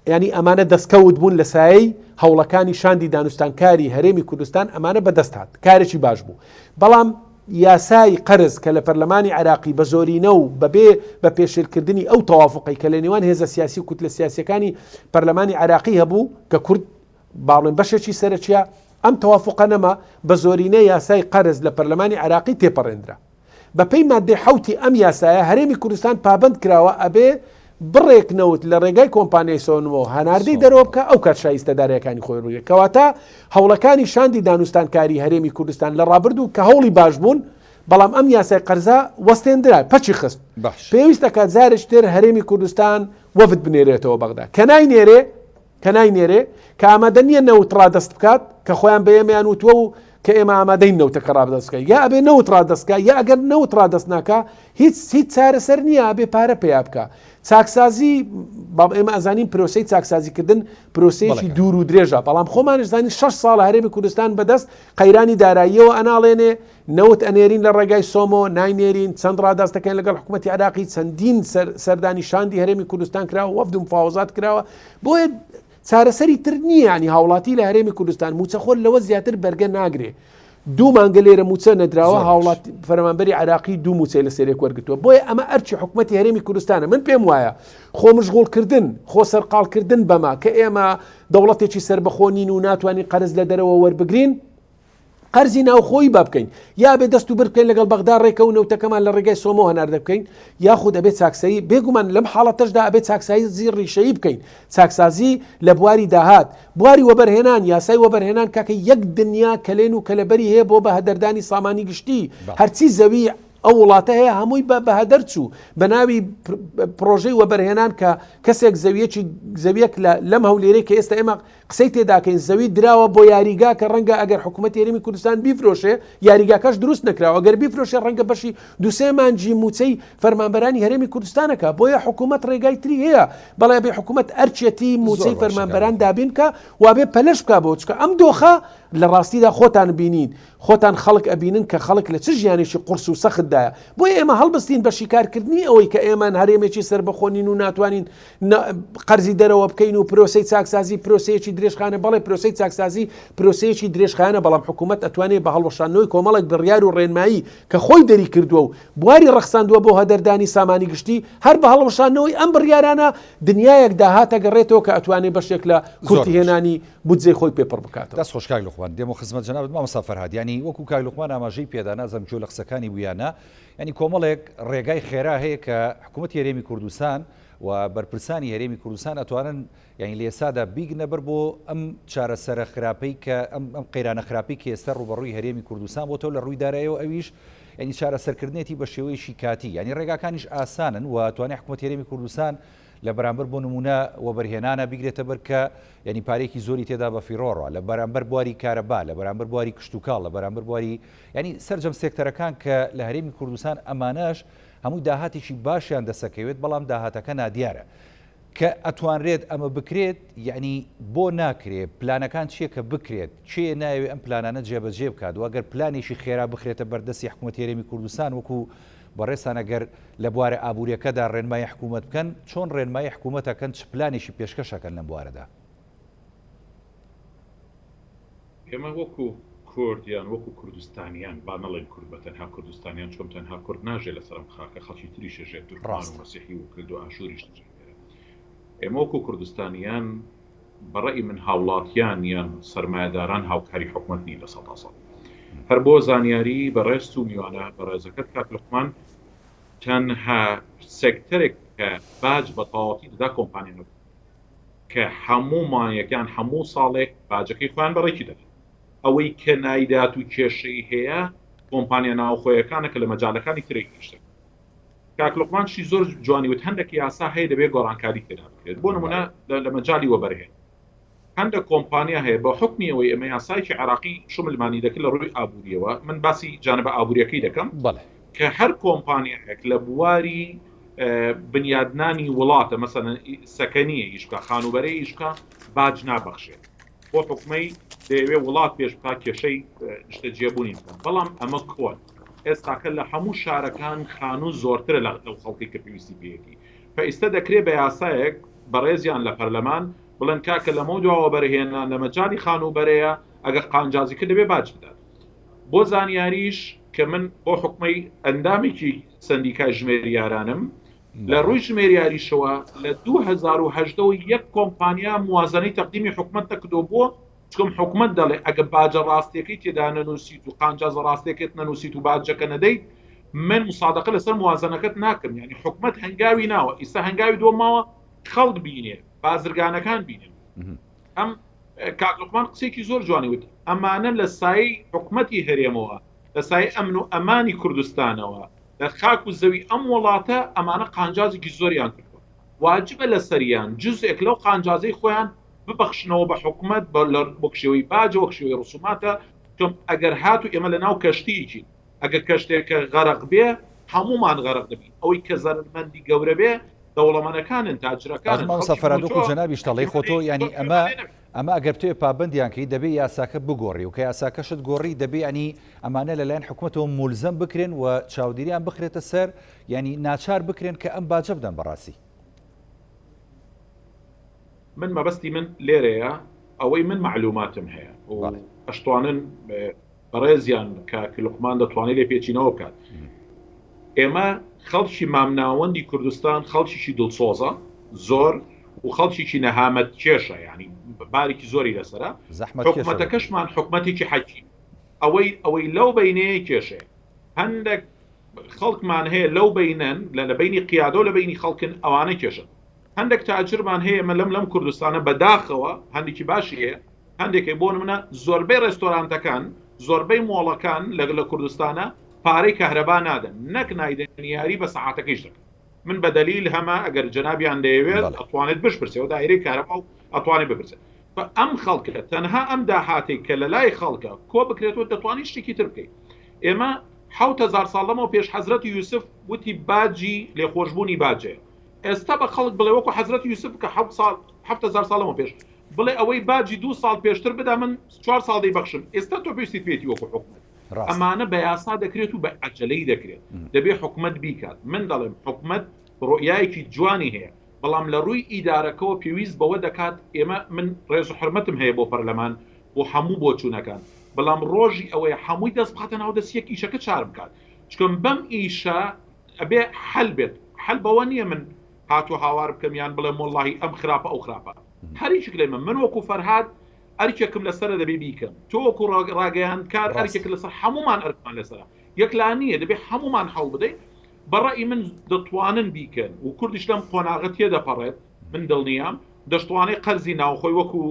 یانی ئەمانە دەستکەوت بوون لە سایەی هەوڵەکانی شاندی دانوستانکاری هەرێمی کوردستان ئەمانە بەدەست هات کارێکی باش بوو بەڵام یاسای قەرز کە لە پەرلەمانی عراقی بە زۆرینە و بەبێ بە پێشێلکردنی ئەو تەوافقی کە لە نێوان هێزە سیاسی و کوتلە سیاسەکانی پەرلەمانی عراقی هەبوو کە کورد باڵێن بەشێکی سەرەکیە ئەم تەوافقە نەما بە زۆرینە یاسای قەرز لە پەرلەمانی عراقی تێپەڕێندرا بەپێی ماددەی حەوتی ئەم یاسایە هەرێمی کوردستان پابەند کراوە ئەبێ بڕێک نەوت لە ڕێگای کۆمپانیای سۆنمۆ هەناردەی دەرەوە بکە ئەو کات شایستە دارایەکانی خۆی ڕوویە کەواتە هەوڵەکانی شاندی دانوستانکاری هەرێمی کوردستان لە ڕابردوو کە هەوڵی باش بوون بەڵام ئەم یاسای قەرزە وەستێندرا پەکی خست پێویستە کە جارێکتر هەرێمی کوردستان وەفد بنێرێتەوە بەغدا کە ناینێرێ کە ناینێرێ، کە ئامادە نییە نەوت ڕادەست بکات، کە خۆیان بە ئێمەیان وتووە و کە ئێمە ئامادەین نەوتەکە ڕادەست بکەین، یا ئەبێ نەوت ڕادەست بکا، یا ئەگەر نەوت ڕادەست ناکا، هیچ هیچ چارەسەر نییە، ئەبێ پارە پەیا بکا. چاکسازی، بەڵ ئێمە ئەزانین پرۆسەی چاکسازیکردن پرۆسەیەکی دوور و درێژە، بەڵام خۆمانیش زانین شەش ساڵە هەرێمی کوردستان بەدەست قەیرانی داراییەوە ئەناڵێنێ، نەوت ئەنێرین لە ڕێگای سۆمۆ، ناینێرین، چەند ڕاداست دەکەین لەگەڵ حکوومەتی عێراقی، چەندین سەردانی شاندی هەرێمی کوردستان کراوە، وەفد و مفاوەزات کراوە، بۆیە چارەسەری تر نییە، ینی هاوڵاتی لە هەرێمی کوردستان مووچەخۆر لەوە زیاتر بەرگە ناگرێ. دوو مانگە لێرە مووچە نەدراوە، هاوڵاتی فەرمانبەری عێراقی دوو مووچەی لە سەرێک وەرگرتووە. بۆیە ئەمە ئەرکی حکوومەتی هەرێمی کوردستانە. من پێم وایە خۆ مشغوڵکردن، خۆ سەرقاڵکردن بەمە کە ئێمە دەوڵەتێکی سەربەخۆ نین و ناتوانین قەرز لە دەرەوە وەربگرین، قەرزی ناوخۆیی با بکەین یا ئەبێ دەست و برد بکەین لەگەڵ بەغدا ڕێکە و نەوتەکەمان لە ڕێگای سۆمۆ هەناردە بکەین یاخود ئەبێ چاکسایی بێگومان لەم حاڵەتەشدا ئەبێ چاکسازی ڕیشەیی بکەین چاکسازی لە بواری داهات بواری وەبەرهێنان یاسای وەبەرهێنان کاکە یەک دنیا کەلێن و کەلەبەری هەیە بۆ بە هەدەردانی سامانی گشتی هەرچی زەوی ئەو وڵاتە هەیە هەمووی بە بەهەدەر چوو بە ناوی پرۆژەی وەبەرهێنان کە کەسێک زەویەکی زەویەک لە لەم هەولێرەی کە ئێستا ئێمە قسەی تێداکەین زەوی دراوە بۆ یاریگا کە ڕەنگە ئەگەر حکوومەتی هەرێمی کوردستان بیفرۆشێ یاریگاکەش دروست نەکراوە ئەگەر بیفرۆشێ ڕەنگە بەشی دوسێ مانجی موچەی فەرمانبەرانی هەرێمی کوردستانەکە بۆیە حکوومەت ڕێگای تری هەیە بەڵێ بێ حکوومەت ئەرچێتی موچەی فەرمانبەران دابین بکە وابێ پەلەش بکە بۆ چکە ئەم دۆخە لە ڕاستیدا خۆتان بینین خۆتان خەڵک ئەبینن کە خەڵک لە چ ژیانێکی قورس و سەختدایە. بۆیە ئێمە هەڵبستین بە شیکارکردنی ئەوەی کە ئێمە هەرێمێکی سەربەخۆ نین و ناتوانین قەرزی دەرەوە بکەین و پرۆسەی چاکسازی پرۆسەیەکی درێژخانە بەڵێ پرۆسەی چاکسازی پرۆسەیەکی درێژخایەنە بەڵام حکوومەت ئەتوانێت بە هەڵوەشاندنەوەی کۆمەڵێک بڕیار و ڕێنمایی کە خۆی دەری کردووە و بواری ڕەخساندووە بۆ هەدەردانی سامانی گشتی هەر بە هەڵوەشاندنەوەی ئەم بڕیارانە دنیایەک داهات ئەگەڕێتەوە کە ئەتوانێت بەشێک لە زۆر باش. کورتهێنانی بودجەی خۆی پێ پڕ بکاتەوە. دەست خۆش کاک لوقمان. دێمەوە خزمەت جەنابت مامۆستا فەرهاد یانی وەکو کاک لوقمان ئاماژەی پێدا نازانم گوێ لە قسەکانی بوو یا نا یانی کۆمەڵێک ڕێگای خێرا هەیە کە حکوومەتی هەرێمی کوردستان و بەرپرسانی هەرێمی کوردستان ئەتوانن یانی لە ئێستادا بیگرنە بەر بۆ ئەم چارەسەرە خراپەی کە ئەم ئەم قەیرانە خراپەی کە ئێستا ڕووبەڕووی هەرێمی کوردستان بۆتەوە لە ڕووی دارایەوە ئەویش یانی چارەسەرکردنێتی بە شێوەیەکی کاتی یانی ڕێگاکانیش ئاسانن و توانێت حکوومەتی هەرێمی کوردستان لە بەرامبەر بۆ نموونە وەبەرهێنانە بیگرێتە بەر کە یانی پارەیەکی زۆری تێدا بەفیڕۆ ڕا لە بەرامبەر بواری کارەبا لە بەرامبەر بواری کشتوکاڵ لە بەرامبەر بواری یانی سەرجەم سێکتەرەکان کە لە هەرێمی کوردستان ئەمانەش هەمووی داهاتێکی باشیان دەسەکەوێت بەڵام داهاتەکە نادیارە کە ئەتوانرێت ئەمە بکرێت یعنی بۆ ناکرێ پلانەکان چییە کە بکرێت کێ ناوێ ئەم پلانانە جێبەجێ بکات و ئەگەر پلانێکی خێرا بخرێتە بەردەستی حکوومەتی هەرێمی کوردستان وەکو بەڕێزتان ئەگەر لە بوارە ئابووریەکەدا ڕێنمایی حکوومەت بکەن، چۆن ڕێنمایی حکوومەت ئەکەن، چ پلانێکی پێشکەش ئەکەن لەم بوارەدا؟ ئێمە وەکو کورد یان وەکو کوردستانیان، با نەڵێین کورد بە تەنها کوردستانیان، چۆن تەنها کورد ناژێ لەسەر ئەم خاکە، خەڵکی تریش ئەژێت، تورکمان و ڕاستە. مەسیحی و کلد و ئاشووریش دەژێن لێرە. ئێمە وەکو کوردستانیان بە ڕەئی من هاوڵاتیان یان سەرمایەداران هاوکاری حکومەت نین لە سەدا سەد. هەر بۆ زانیاری بەڕێزت و میوانە بەڕێزەکەت کاک لوقمان، تەنها سێکتەرێک کە باج بە تەواوەتی دەدا کۆمپانیا نەوتە کە هەموو مانگێک یان هەموو ساڵێک باجەکەی خۆیان بە ڕێکی دەدەن. ئەوەی کە نایدات و کێشەی هەیە کۆمپانیا ناوخۆیەکانە کە لە مەجالەکانی ترێک ئیش دەکەن. کاک لوقمان شتی زۆر جوانی وت هەندێک یاسا هەیە دەبێت گۆڕانکاری تێدا بکرێت بۆ نمونە لە مەجالی وەبەرهێن هەندێک کۆمپانیا هەیە بە حکمی ئەوەی ئەمە یاسایکی عراقی شملمانی دەکرد لە ڕووی ئابووریەوە من باسی جانبە ئابووریەکەی دەکەم کە هەر کۆمپانیایەک لە بواری بنیادنانی وڵاتە مەسەن سەکەنیە ئیش بکە خانوبەرەی ئیش بکە باج نابەخشێت بۆ حکومەی دەیەوێ وڵات پێش بخا کێشەی نیشتەجێبوونی بکات بەڵام ئەمە کۆن ئێستاکە لە هەموو شارەکان خانوو زۆرترە لە لەو خەڵکی کە پێویستی پێیەتی فئیستە دەکرێ بە یاسایەک بەڕێزیان لە پەرلەمان بڵێن کاکە لەمەو دواوە بەرهێنان لە مەجالی خانووبەرەیە ئەگەر قانجازی کرد دەبێ باج بدات بۆ زانیاریش کە من بۆ حکومەی ئەندامێکی سەندیکای ژمێریارانم لە ڕووی ژمێریاریشەوە لە 2018 ەوە یەک کۆمپانیا موازنەی تەقدیمی حکومەت نەکردووە بۆ چکم حکومەت دەڵێ ئەگە باجە ڕاستیەکەی تێدا نەنووسیت و قانجازە ڕاستیەکەت نەنووسیت و باجەکە نەدەیت من مسادقە لەسەر موازنەکەت ناکەم یعنی حکومەت هەنگاوی ناوە ئیستا هەنگاوی دووەم ماوە خەڵک بینێ بازرگانەکان بینن ئەم کاک لوقمان قسێکی زۆر جوانی وت ئەمانە لە سایەی حکومەتی هەرێمەوە لە سایەی ئەمن و ئەمانی کوردستانەوە لە خاک و زەوی ئەم وڵاتە ئەمانە قانجازێکی زۆریان کردووە واجبە لەسەریان جزئێک لەو قانجازەی خۆیان ببەخشنەوە بە حکومەت بە وەک شێوەی باجە وەک شێوەی ڕسوماتە چۆن ئەگەر هاتوو ئێمە لە ناو کەشتیەکین ئەگەر کەشتێکە غەرق بێ هەموومان غەرق دەبین ئەوەی کە زەرەرمەندی گەورە بێ دەوڵەمەنەکانن تاجرەکانن مامۆستا خەڵکی فەرهاد وەکو مۆتۆ جەنابیشت ئەڵێی خۆ تۆ یانی ئەمە ئەمە ئەگەر بتەوێ پابەندیان کەی دەبێ یاساکە بگۆڕی و کە یاساکەشت گۆڕی دەبێ یانی ئەمانە لەلایەن حکومەتەوە مولزەم بکرێن و چاودێریان بخرێتە سەر یانی ناچار بکرێن کە ئەم باجە بدەن بەڕاستی. من مەبەستی من لێرەیە ئەوەی من مەعلوماتم هەیە و ئەشتوانن بەڕێزیان کاک لوقمان دەتوانێت لێپێچینەوە بکات ئێمە خەڵکی مامناوەندی کوردستان خەڵکیی دڵسۆزە زۆر و خەڵکیی نەهامەت کێشە ینی بارێکی زۆری لەسرە حکومەتەکەشمان حکومەتێکی حەکی ئەوەی ئەوەی لەو بینەیە کێشەیە هەندێک خەڵکمان هەیە لەو بینەن لە لە بینی قیادە و لە بینی خەڵکن ئەوانە کێشن هەندێک تاجرمان هەیە مە لەم لەم کوردستانە بەداخەوە هەندێکی باشی هەیە هەندێکی بۆ نمونە زۆربەی ڕێستۆرانتەکان زۆربەی مۆڵەکان لە لە کوردستانە پارەی کەهرەبا نادەن نەک نایدەن یاری بە سەعاتەکەیش دەکەن من بە دەلیل هەمە ئەگەر جەنابیان دەیەوێت ئەتوانێت بشپرسێ و دایرەی کارەبا و ئەتوانێت بپرسێت بە ئەم خەڵکە تەنها ئەم داهاتێک کە لە لای خەڵکە کۆ بکرێتەوە دەتوانین شتێکی تر بکەیت ئێمە 7000 ساڵ لەمەوە پێش حەزرەتی یوسف وتی باجی لێخۆشبوونی باجەیە ئێستا بە خەڵک بڵێ وەکو حەزرەتی یوسف کە 7000 ساڵ لەمەوە پێش. بڵێ ئەوەی باجی دوو ساڵ پێشتر بدا من چوار ساڵ دەیبەخشم ئێستا تۆ پێویستیت پێیەتی وەکو حکومەت. ئەمانە بە یاسا دەکرێت و بە عەجەلەی دەکرێت دەبێ حکومەت بیکات. من دەڵێم حکومەت ڕوئیایەکی جوانی هەیە بەڵام لە ڕووی ئیدارەکەوە پێویست بەوە دەکات ئێمە من ڕێز و حورمەتم هەیە بۆ پەرلەمان بۆ هەموو بۆچوونەکان بەڵام ڕۆژی ئەوەیە هەمووی دەست بخاتە ناو دەست یەک ئیشەکە چار بکات چکم بەم ئیشە ئەبێ حەل بێت حەل بەوە نییە من هات و هاوار بکەم یان بڵێم وەڵاهی ئەم خراپە ئەو خراپە هەریچک لێمە من وەکو فەرهاد ئەرکێکم لەسەرە دەبێ بیکەم تۆ وەکو ڕاگەیاندکار ئەرکێک لەسەر هەمومان ئەرکمان لەسەرە یەکلا نییە دەبێ هەمومان هەوڵ بدەین بەڕئی من دەتوانن بیکەن و کوردیش لەم قۆناغە تێدەپەڕێت من دڵنیام دەشتوانێت قەرزی ناوخۆی وەکو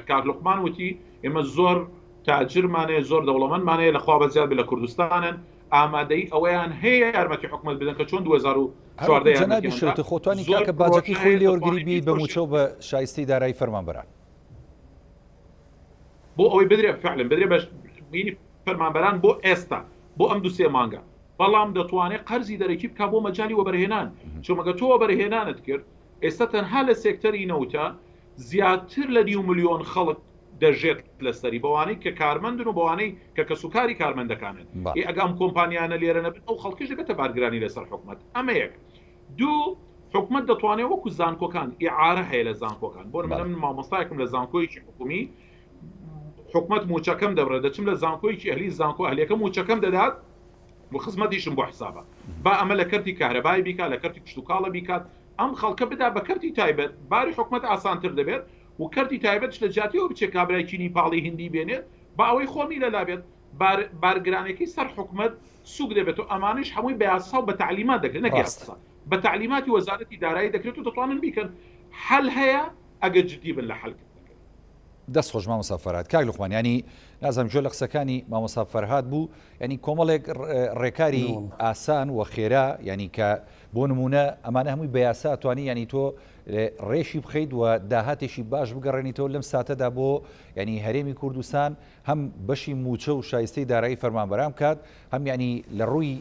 کاک لوقمان وتی ئێمە زۆر تاجرمان هەیە زۆر دەوڵەمەندمان هەیە لەخوا بەزیاد بێ لە کوردستانن ئامادەی ئەوەیان هەیە یارمەتی حکومەت بدەن کە چۆن 2014 جەنابی شێوتە خۆتوانی کاکە باجەکەی خۆی لێوەرگری بیت بە مووچە و بە شایستەی دارایی فەرمانبەران. بۆ ئەوەی بدرێ فعلا بدرێ بە بینی فەرمانبەران بۆ ئێستا بۆ ئەم دوو سێ مانگە بەڵام دەتوانێت قەرزی دەرەکی بکا بۆ مەجالی وەبەرهێنان چونکە تۆ وەبەرهێنانت کرد ئێستا تەنها لە سێکتەری نەوتە زیاتر لە نیو ملیۆن خەڵک دەژێت لەسەری بەوانەی کە کارمەندن و بەوانەی کە کەسوکاری کارمەندەکانن ئێ ئەگە ئەم کۆمپانیانە لێرە نەبن ئەو خەڵکیش دەبێتە بارگرانی لەسەر حکومەت ئەمە یەک دوو حکومەت دەتوانێت وەکو زانکۆکان ئیعارە هەیە لە زانکۆکان بۆ نمونە من مامۆستایەکم لە زانکۆیەکی حکومی حکومەت موچەکەم دەبڕێت دەچم لە زانکۆیەکی ئەهلی زانکۆ ئەهلیەکە موچەکەم دەدات و خزمەتیشم بۆ حسابە با ئەمە لە کەرتی کارەبای بیکات لە کەرتی کشتوکاڵە بیکات ئەم خەڵکە بدا بە کەرتی تایبەت باری حکومەت ئاسانتر دەبێت و کەرتی تایبەتش لە جیاتیەوە بچێت کابرایکی نیپاڵی هندی بێنێت با ئەوەی خۆمی لەلا بێت بارگرانەکەی سەر حکومەت سوک دەبێت و ئەمانەیش هەمووی بە یاسا و بە تەعلیمات دەکرێت نەک یاسا بە تەعلیماتی وەزارەتی دارایی دەکرێت و دەتوانن بیکەن حەل هەیە ئەگەر جدی بن لە حەلکردنەکەی. دەست خۆش مامۆستا فەرهاد. کاک لوقمان یانی نازانم گوێ لە قسەکانی مامۆستا فەرهاد بوو یانی کۆمەڵێک ڕێکاری ئاسان و خێرا یانی کە بۆ نمونە ئەمانە هەمووی بە یاسا توانی یانی تۆ ڕێشی بخەیت و داهاتێکی باش بگەڕێنیتەوە لەم ساتەدا بۆ یانی هەرێمی کوردستان هەم بەشی مووچە و شایستەی دارایی فەرمانبەران بکات، هەم یانی لە ڕووی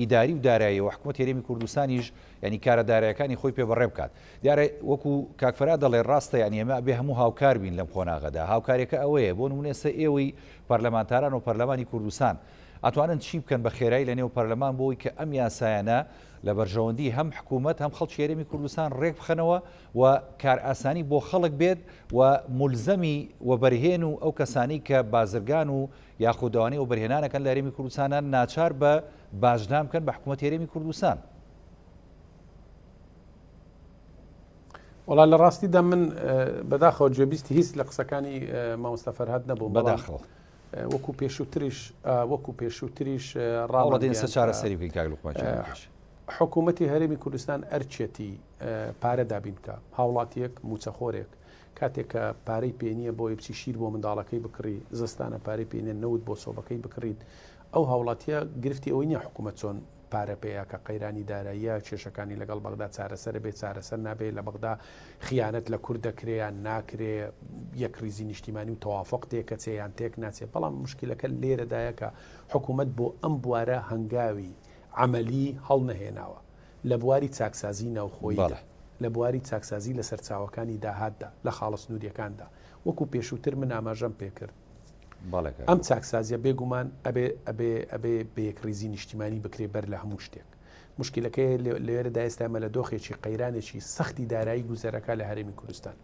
ئیداری و داراییەوە حکوومەتی هەرێمی کوردستانیش یانی کارە دارایەکانی خۆی پێ بەڕێ بکات. دیارە وەکو کاک فەرهاد دەڵێ ڕاستە یانی ئێمە ئەبێ هەموو هاوکار بین لەم قۆناغەدا. هاوکاریەکە ئەوەیە بۆ نموونە ئێستا ئێوەی پەرلەمانتاران و پەرلەمانی کوردستان ئەتوانن چی بکەن بە خێرایی لە نێو پەرلەمان بۆ ئەوەی کە ئەم یاسایانە لە بەرژەوەندی هەم حکوومەت هەم خەڵکی هەرێمی کوردستان ڕێک بخەنەوە و کارئاسانی بۆ خەڵک بێت و مولزەمی وەبەرهێن و ئەو کەسانەی کە بازرگان و یاخود ئەوانەی وەبەرهێنانەکەن لە هەرێمی کوردستانە ناچار بە باجدان بکەن بە حکوومەتی هەرێمی کوردستان. وەڵا لە ڕاستیدا من بەداخەوە گوێبیستی هیچ لە قسەکانی مامۆستا فەرهاد نەبووم بەداخەوە وەکو پێشووتریش وەکو پێشووتریش ڕاوەدەین سە چارەسەری بکەین کاک لوقمان حکوومەتی هەرێمی کوردستان ئەرچێتی پارە دابین بکا. هاوڵاتییەک، مووچەخۆرێک کاتێک کە پارەی پێ نییە بۆی بچی شیر بۆ منداڵەکەی بکڕی، زستانە پارەی پێ نییە نەوت بۆ سۆبەکەی بکڕیت، ئەو هاوڵاتییە گرفتی ئەوەی نییە حکوومەت چۆن پارە پێیا کە قەیرانی داراییە، کێشەکانی لەگەڵ بەغدا چارەسەرە بێ چارەسەر نابێ، لە بەغدا خیانەت لە کورد دەکرێ یان ناکرێ، یەکڕیزی نیشتیمانی و تەوافق تێکەچێ یان تێک ناچێ، بەڵام موشکیلەکە لێرەدایە کە حکوومەت بۆ ئەم بوارە هەنگاوی عەمەلی هەڵنەهێناوە. لە بواری چاکسازیی ناوخۆییدا، لە بواری چاکسازی لە سەرچاوەکانی داهاتدا، لە خاڵە سنوورییەکاندا، وەکوو پێشووتر من ئاماژەم پێ کرد، ئەم چاکسازییە بێ گومان ئەبێ ئەبێ ئەبێ بە یەکڕیزی نیشتیمانی بکرێ بەر لە هەموو شتێک. موشکیلەکەی لێرەدا ئێستا ئێمە لە دۆخێکی قەیرانێکی سەختی دارایی گوزەرەکا لە هەرێمی کوردستان.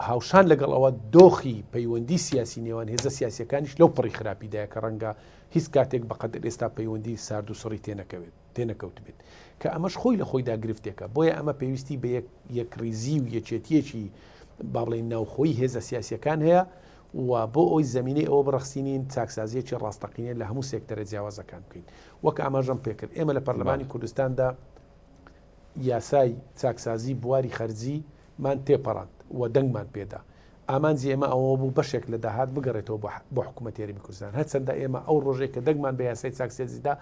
هاوشان لەگەڵ ئەوە دۆخی پەیوەندی سیاسی نێوان هێزە سیاسیەکانیش لەو پڕی خراپیدایە کە ڕەنگە هیچ کاتێک بەقەدر ئێستا پەیوەندی سارد و سڕی تێنەکەوێت. تێنەکەوتبێت کە ئەمەش خۆی لە خۆیدا گرفتێکە بۆیە ئەمە پێویستی بە یەکڕیزی و یەکێتیەکی با بڵێین ناوخۆی هێزە سیاسیەکان هەیە و بۆ ئەوی زمینەی ئەوە بڕەخسینین چاکسازیەکی ڕاستەقینە لە هەموو سێکتەرە جیاوازەکان بکەین وەک ئاماژەم پێکرد ئێمە لە پەرلەمانی کوردستاندا یاسای چاکسازی بواری خەرجی مان تێپەڕاند و دەنگمان پێدا. ئامانجی ئێمە ئەوە بوو بەشێک لە داهات بگەڕێتەوە بۆ حکوومەتی هەرێمی کوردستان. هەرچەندە ئێمە ئەو ڕۆژەی کە دەنگمان بە یاسای چاکسازی دا،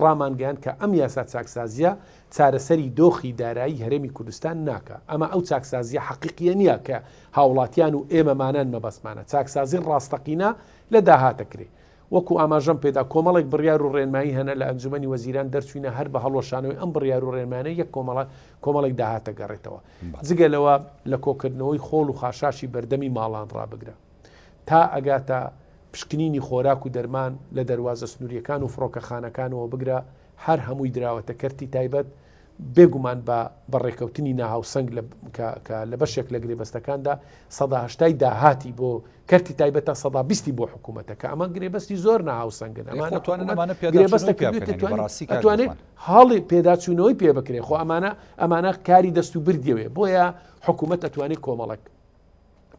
ڕامانگەیاند کە ئەم یاسا چاکسازییە چارەسەری دۆخی دارایی هەرێمی کوردستان ناکا. ئەمە ئەو چاکسازییە حەقیقییە نییە کە هاوڵاتیان و ئێمەمانان مەبەستمانە. چاکسازی ڕاستەقینە لە داهات ئەکرێ. وەکو ئاماژەم پێدا کۆمەڵێک بڕیار و ڕێنمایی هەنە لە ئەنجومەنی وەزیران دەرچوینە هەر بە هەڵوەشانەوەی ئەم بڕیار و ڕێنمانە یەک کۆمەڵە کۆمەڵێک داهاتە گەڕێتەوە جگە لەوە لە کۆکردنەوەی خۆڵ و خاشاشی بەردەمی ماڵان ڕابگرە تا ئەگاتە پشکنینی خۆراک و دەرمان لە دەروازە سنووریەکان و فڕۆکەخانەکانەوە بگرە هەر هەمووی دراوەتە کەرتی تایبەت بێگومان بە بە ڕێکەوتنی ناهاوسەنگ لە کە کە لە بەشێک لە گرێبەستەکاندا 80ی داهاتی بۆ کەرتی تایبەتە 20% بۆ حکوومەتە کە ئەمە گرێبەستی زۆر ناهاوسەنگن ئەمانە توانن ئەمانە گرێبەستە ئەتوانێت هەڵی پێداچوونەوەی پێ بکرێ خۆ ئەمانە ئەمانە کاری دەست و بردیەوێ بۆیە حکوومەت ئەتوانێت کۆمەڵک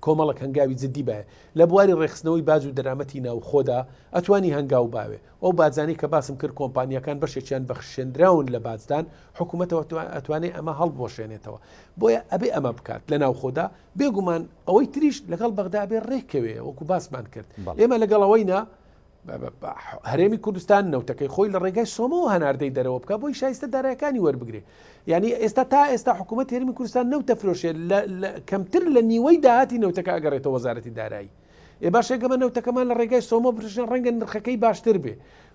کۆمەڵک هەنگاوی جددی باێ لە بواری ڕێکخستنەوەی باج و دەرامەتی ناوخۆدا ئەتوانی هەنگاو باوێ ئەو باجانەی کە باسم کرد کۆمپانیاکان بەشێکیان بەخشێندراون لە باجدان حکوومەتەوە ئەتوانێ ئەمە هەڵبوەشێنێتەوە بۆیە ئەبێ ئەمە بکات لە ناوخۆدا بێگومان ئەوەی تریش لەگەڵ بەغدا بێ ڕێککەوێ وەکو باسمان کرد ئێمە لەگەڵ ئەوەی نا هەرێمی کوردستان نەوتەکەی خۆی لە ڕێگای سۆمەوە هەناردەی دەرەوە بکە بۆی شایستە دارایەکانی وەربگرێ یعنی ئێستا تا ئێستا حکوومەت هەرێمی کوردستان نەوتە فرۆشێت کەمتر لە نیوەی داهاتی نەوتەکە ئەگەڕێتەوە وەزارەتی دارایی ئێ باشە گەمە نەوتەکەمان لە ڕێگای سۆمۆ برژن ڕەنگە نرخەکەی باشتر بێ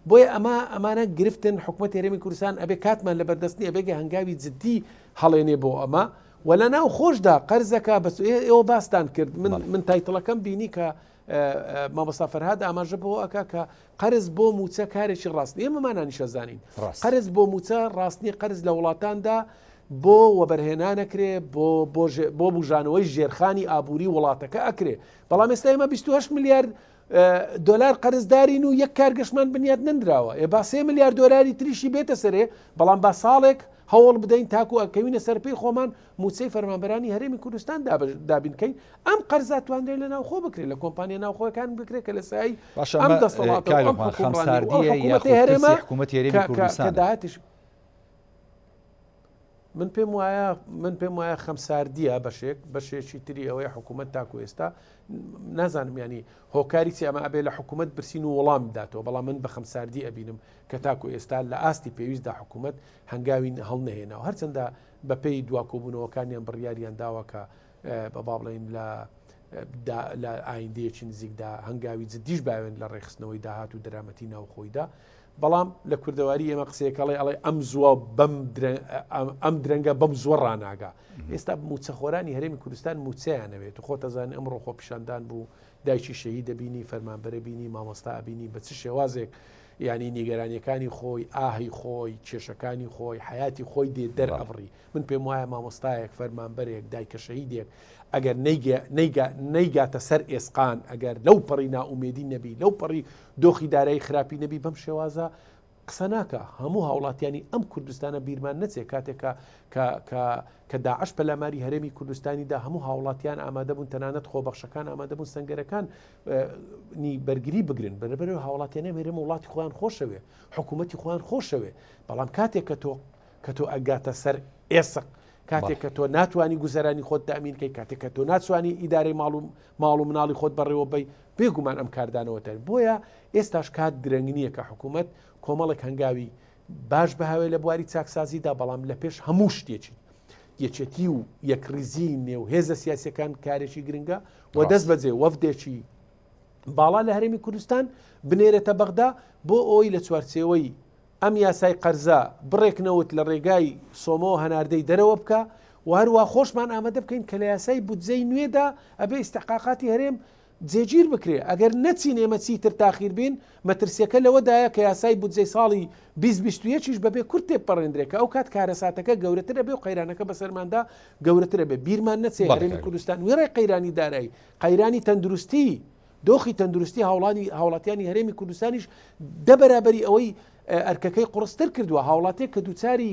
بۆیە ئەمە ئەمانە گرفتن حکوومەت هەرێمی کوردستان ئەبێ کاتمان لە بەردەستنی ئەبێگە هەنگاوی جددی هەڵێنێ بۆ ئەمە و لە ناو خۆشدا قەرزەکە بەس ئێوە باستان کرد من من title ەکەم بینی کە مامۆستا فەرهاد ئاماژە بۆ ئەک کە قەرز بۆ موچە کارێکی ڕاست ئێمەمانانیشە زانین قەرز بۆ موچە ڕاستنی قەرز لە وڵاتاندا بۆ وەبەرهێنانەکرێ بۆ بۆ بژانەوەی ژێرخانی ئابووری وڵاتەکە ئەکرێ بەڵام ئێستا ئێمە 28 میلیارد دۆلار قەرزدارین و یەک کارگەشمان بنیات نەندراوە ئێ با سێ میلیارد دۆلاری تریشی بێتە سەرێ بەڵام با ساڵێک هەوڵ بدەین تاکو ئەکەوینە سەر پێی خۆمان موچەی فەرمانبەرانی هەرێمی کوردستان دابین کەین ئەم قەرزا توانرێت لە ناوخۆ بکرێت لە کۆمپانیا ناوخۆیەکان بکرێت کە لە سای ئەم دەسەڵاتە ئەم حکومەتی هەرێمە حکومەتی هەرێمی کوردستان داهاتیش من پێم وایە من پێم وایە خەمساردیە بەشێک بەشێکی تری ئەوەیە حکوومەت تاکو ئێستا نازانم ینی هۆکاری چی ئەمە ئەبێ لە حکوومەت برسین و وەڵام بداتەوە بەڵام من بە خەمساردی ئەبینم کە تاکو ئێستا لە ئاستی پێویستدا حکوومەت هەنگاوی هەڵنەهێناوە هەرچەندە بەپێی دوا کۆبوونەوەکانیان بڕیاریان داوە کە بە با بڵێین لە لە ئایندەیەکی نزیکدا هەنگاوی جدیش باوێن لە ڕێکخستنەوەی داهات و دەرامەتی ناوخۆیدا بەڵام لە کوردەواری ئێمە قسەیەکەڵێ ئەڵێ ئەم زووە بەم ئەم درەنگە بەم زووە ڕناگا ئێستا موچەخۆرانی هەرێمی کوردستان موچەیانەوێت و خۆتەزانانی ئەمڕۆ خۆپیشاندان بوو دایکی شەهید دەبینی فەرمانبەرە بینی مامۆستا ئەبینی بە چ شێوازێک یعنی نیگەرانیەکانی خۆی ئاهی خۆی کێشەکانی خۆی حیاتی خۆی دێ دەر ئەبڕی من پێم وایە مامۆستایەک فەرمانبەرێک دایکە شەهیدێک ئەگەر نەیگاتە سەر ئێسقان ئەگەر لەو پەڕی نائومێدی نەبی لەو پەڕی دۆخی دارایی خراپی نەبی بەم شێوازە قسە ناکا هەموو هاوڵاتیانی ئەم کوردستانە بیرمان نەچێ کاتێک کە کە کە کە داعش پەلاماری هەرێمی کوردستانی دا هەموو هاوڵاتیان ئامادە بوون تەنانەت خۆبەخشەکان ئامادە بوون سەنگەرەکان نی بەرگری بگرن بەرەبەرەوە هاوڵاتیانی ئەم هەرێمە وڵاتی خۆیان خۆشەوێ حکوومەتی خۆیان خۆشەوێ بەڵام کاتێک کە تۆ کە تۆ ئەگاتە سەر ئێسق کاتێک کە تۆ ناتوانانی گوزەرانی خۆت تامین کەی کاتێک کە تۆ ناتوانانی ئیدارەی ماڵ و ماڵ و مناڵی خۆت بەڕێوە بی بێگومان ئەم کاردانەوە تەر بۆیە ئێستاش کات درەنگ نییە کە حکوومەت کۆمەڵێک هەنگاوی باش بهاوێ لە بواری چاکسازیدا بەڵام لە پێش هەموو شتێکی یەکێتی و یەکڕیزی نێو هێزە سیاسەکان کارێکی گرنگە و دەست بەجێ وەفدێکی باڵا لە هەرێمی کوردستان بنێرێتە بەغدا بۆ ئەوی لە چوارچێوەی ئەم یاسای قەرزە بڕێک نەوت لە ڕێگای سۆمۆوە هەناردەی دەرەوە بکا و هەروا خۆشمان ئامادە بکەین کە لە یاسای بودجەی نوێدا ئەبێ ئیستحقاقاتی هەرێم جێگیر بکرێ ئەگەر نەچین ئێمە چیتر تاخیر بین مەترسیەکە لەوەدایە کە یاسای بودجەی ساڵی 2021 یش بەبێ کورد تێپەڕێندرێ کە ئەو کات کارەساتەکە گەورەتر ئەبێ و قەیرانەکە بەسەرماندا گەورەتر ئەبێ بیرمان نەچێ هەرێمی کوردستان وێڕای قەیرانی دارایی قەیرانی تەندروستی دۆخی تەندروستی هاوڵانی هاوڵاتیانی هەرێمی کوردستانیش دە بەرابەری ئەوەی ئەرکەکەی قڕستر کردووە هاوڵاتێک کە دووچاری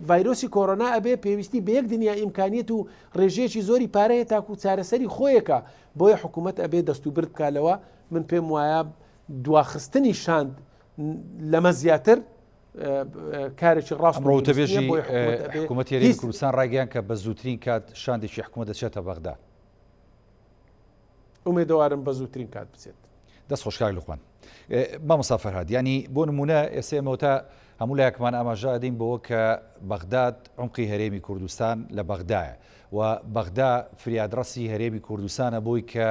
ڤایرۆسی کۆرۆنا ئەبێ پێویستی بە یەک دنیا ئیمکانیت و ڕێژەیەکی زۆری پارەیە تاکو چارەسەری خۆیەکە بۆیە حکوومەت ئەبێ دەست و برد بکە لەوە من پێم وایە دواخستنی شاند لەمە زیاتر کارێکی ڕاست ئەمڕۆ وتەبێژی حکوومەتی هەرێمی کوردستان ڕایگەیان کە بە زووترین کات شاندێکی حکوومەت دەچێتە بەغدا. ئومێدەوارم بە زووترین کات بچێت. دەست خۆش کاک لوقمان. مامۆستا فەرهاد یانی بۆ نمونە ئێستا ئێمە تا هەموو لایەکمان ئاماژە ئەدەین بەوە کە بەغداد عمقی هەرێمی کوردستان لە بەغدایە و بەغدا فریادڕەسی هەرێمی کوردستانە بۆی کە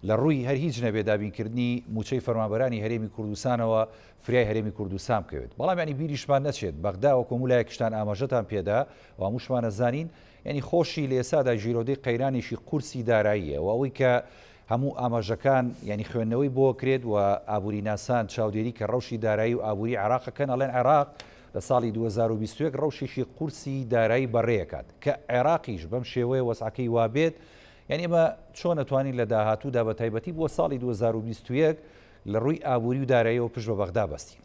لە ڕووی هەر هیچ نەبێ دابینکردنی مووچەی فەرمانبەرانی هەرێمی کوردستانەوە فریای هەرێمی کوردستان بکەوێت. بەڵام یانی بیریشمان نەچێت بەغدا وەکو هەموو لایەکیشتان ئاماژەتان پێدا و هەمووشمان ئەزانین یانی خۆشی لە ئێستادا گیرۆدەی قەیرانێکی قورسی داراییە و ئەوەی کە هەموو ئاماژەکان یانی خوێندنەوەی بۆ کرێت و ئابووریناسان چاودێری کە ڕەوشی دارایی و ئابووری عێراق ئەکەن ئەڵێن عێراق لە ساڵی 2021 ڕەوشێکی قورسی دارایی بەڕێکات کە عێراقیش بەم شێوەیە وەزعەکەی وابێت یانی ئێمە چۆن ئەتوانین لە داهاتوودا بە تایبەتی بۆ ساڵی 2021 لە ڕووی ئابووری و داراییەوە پشت بە بەغدا بەستین؟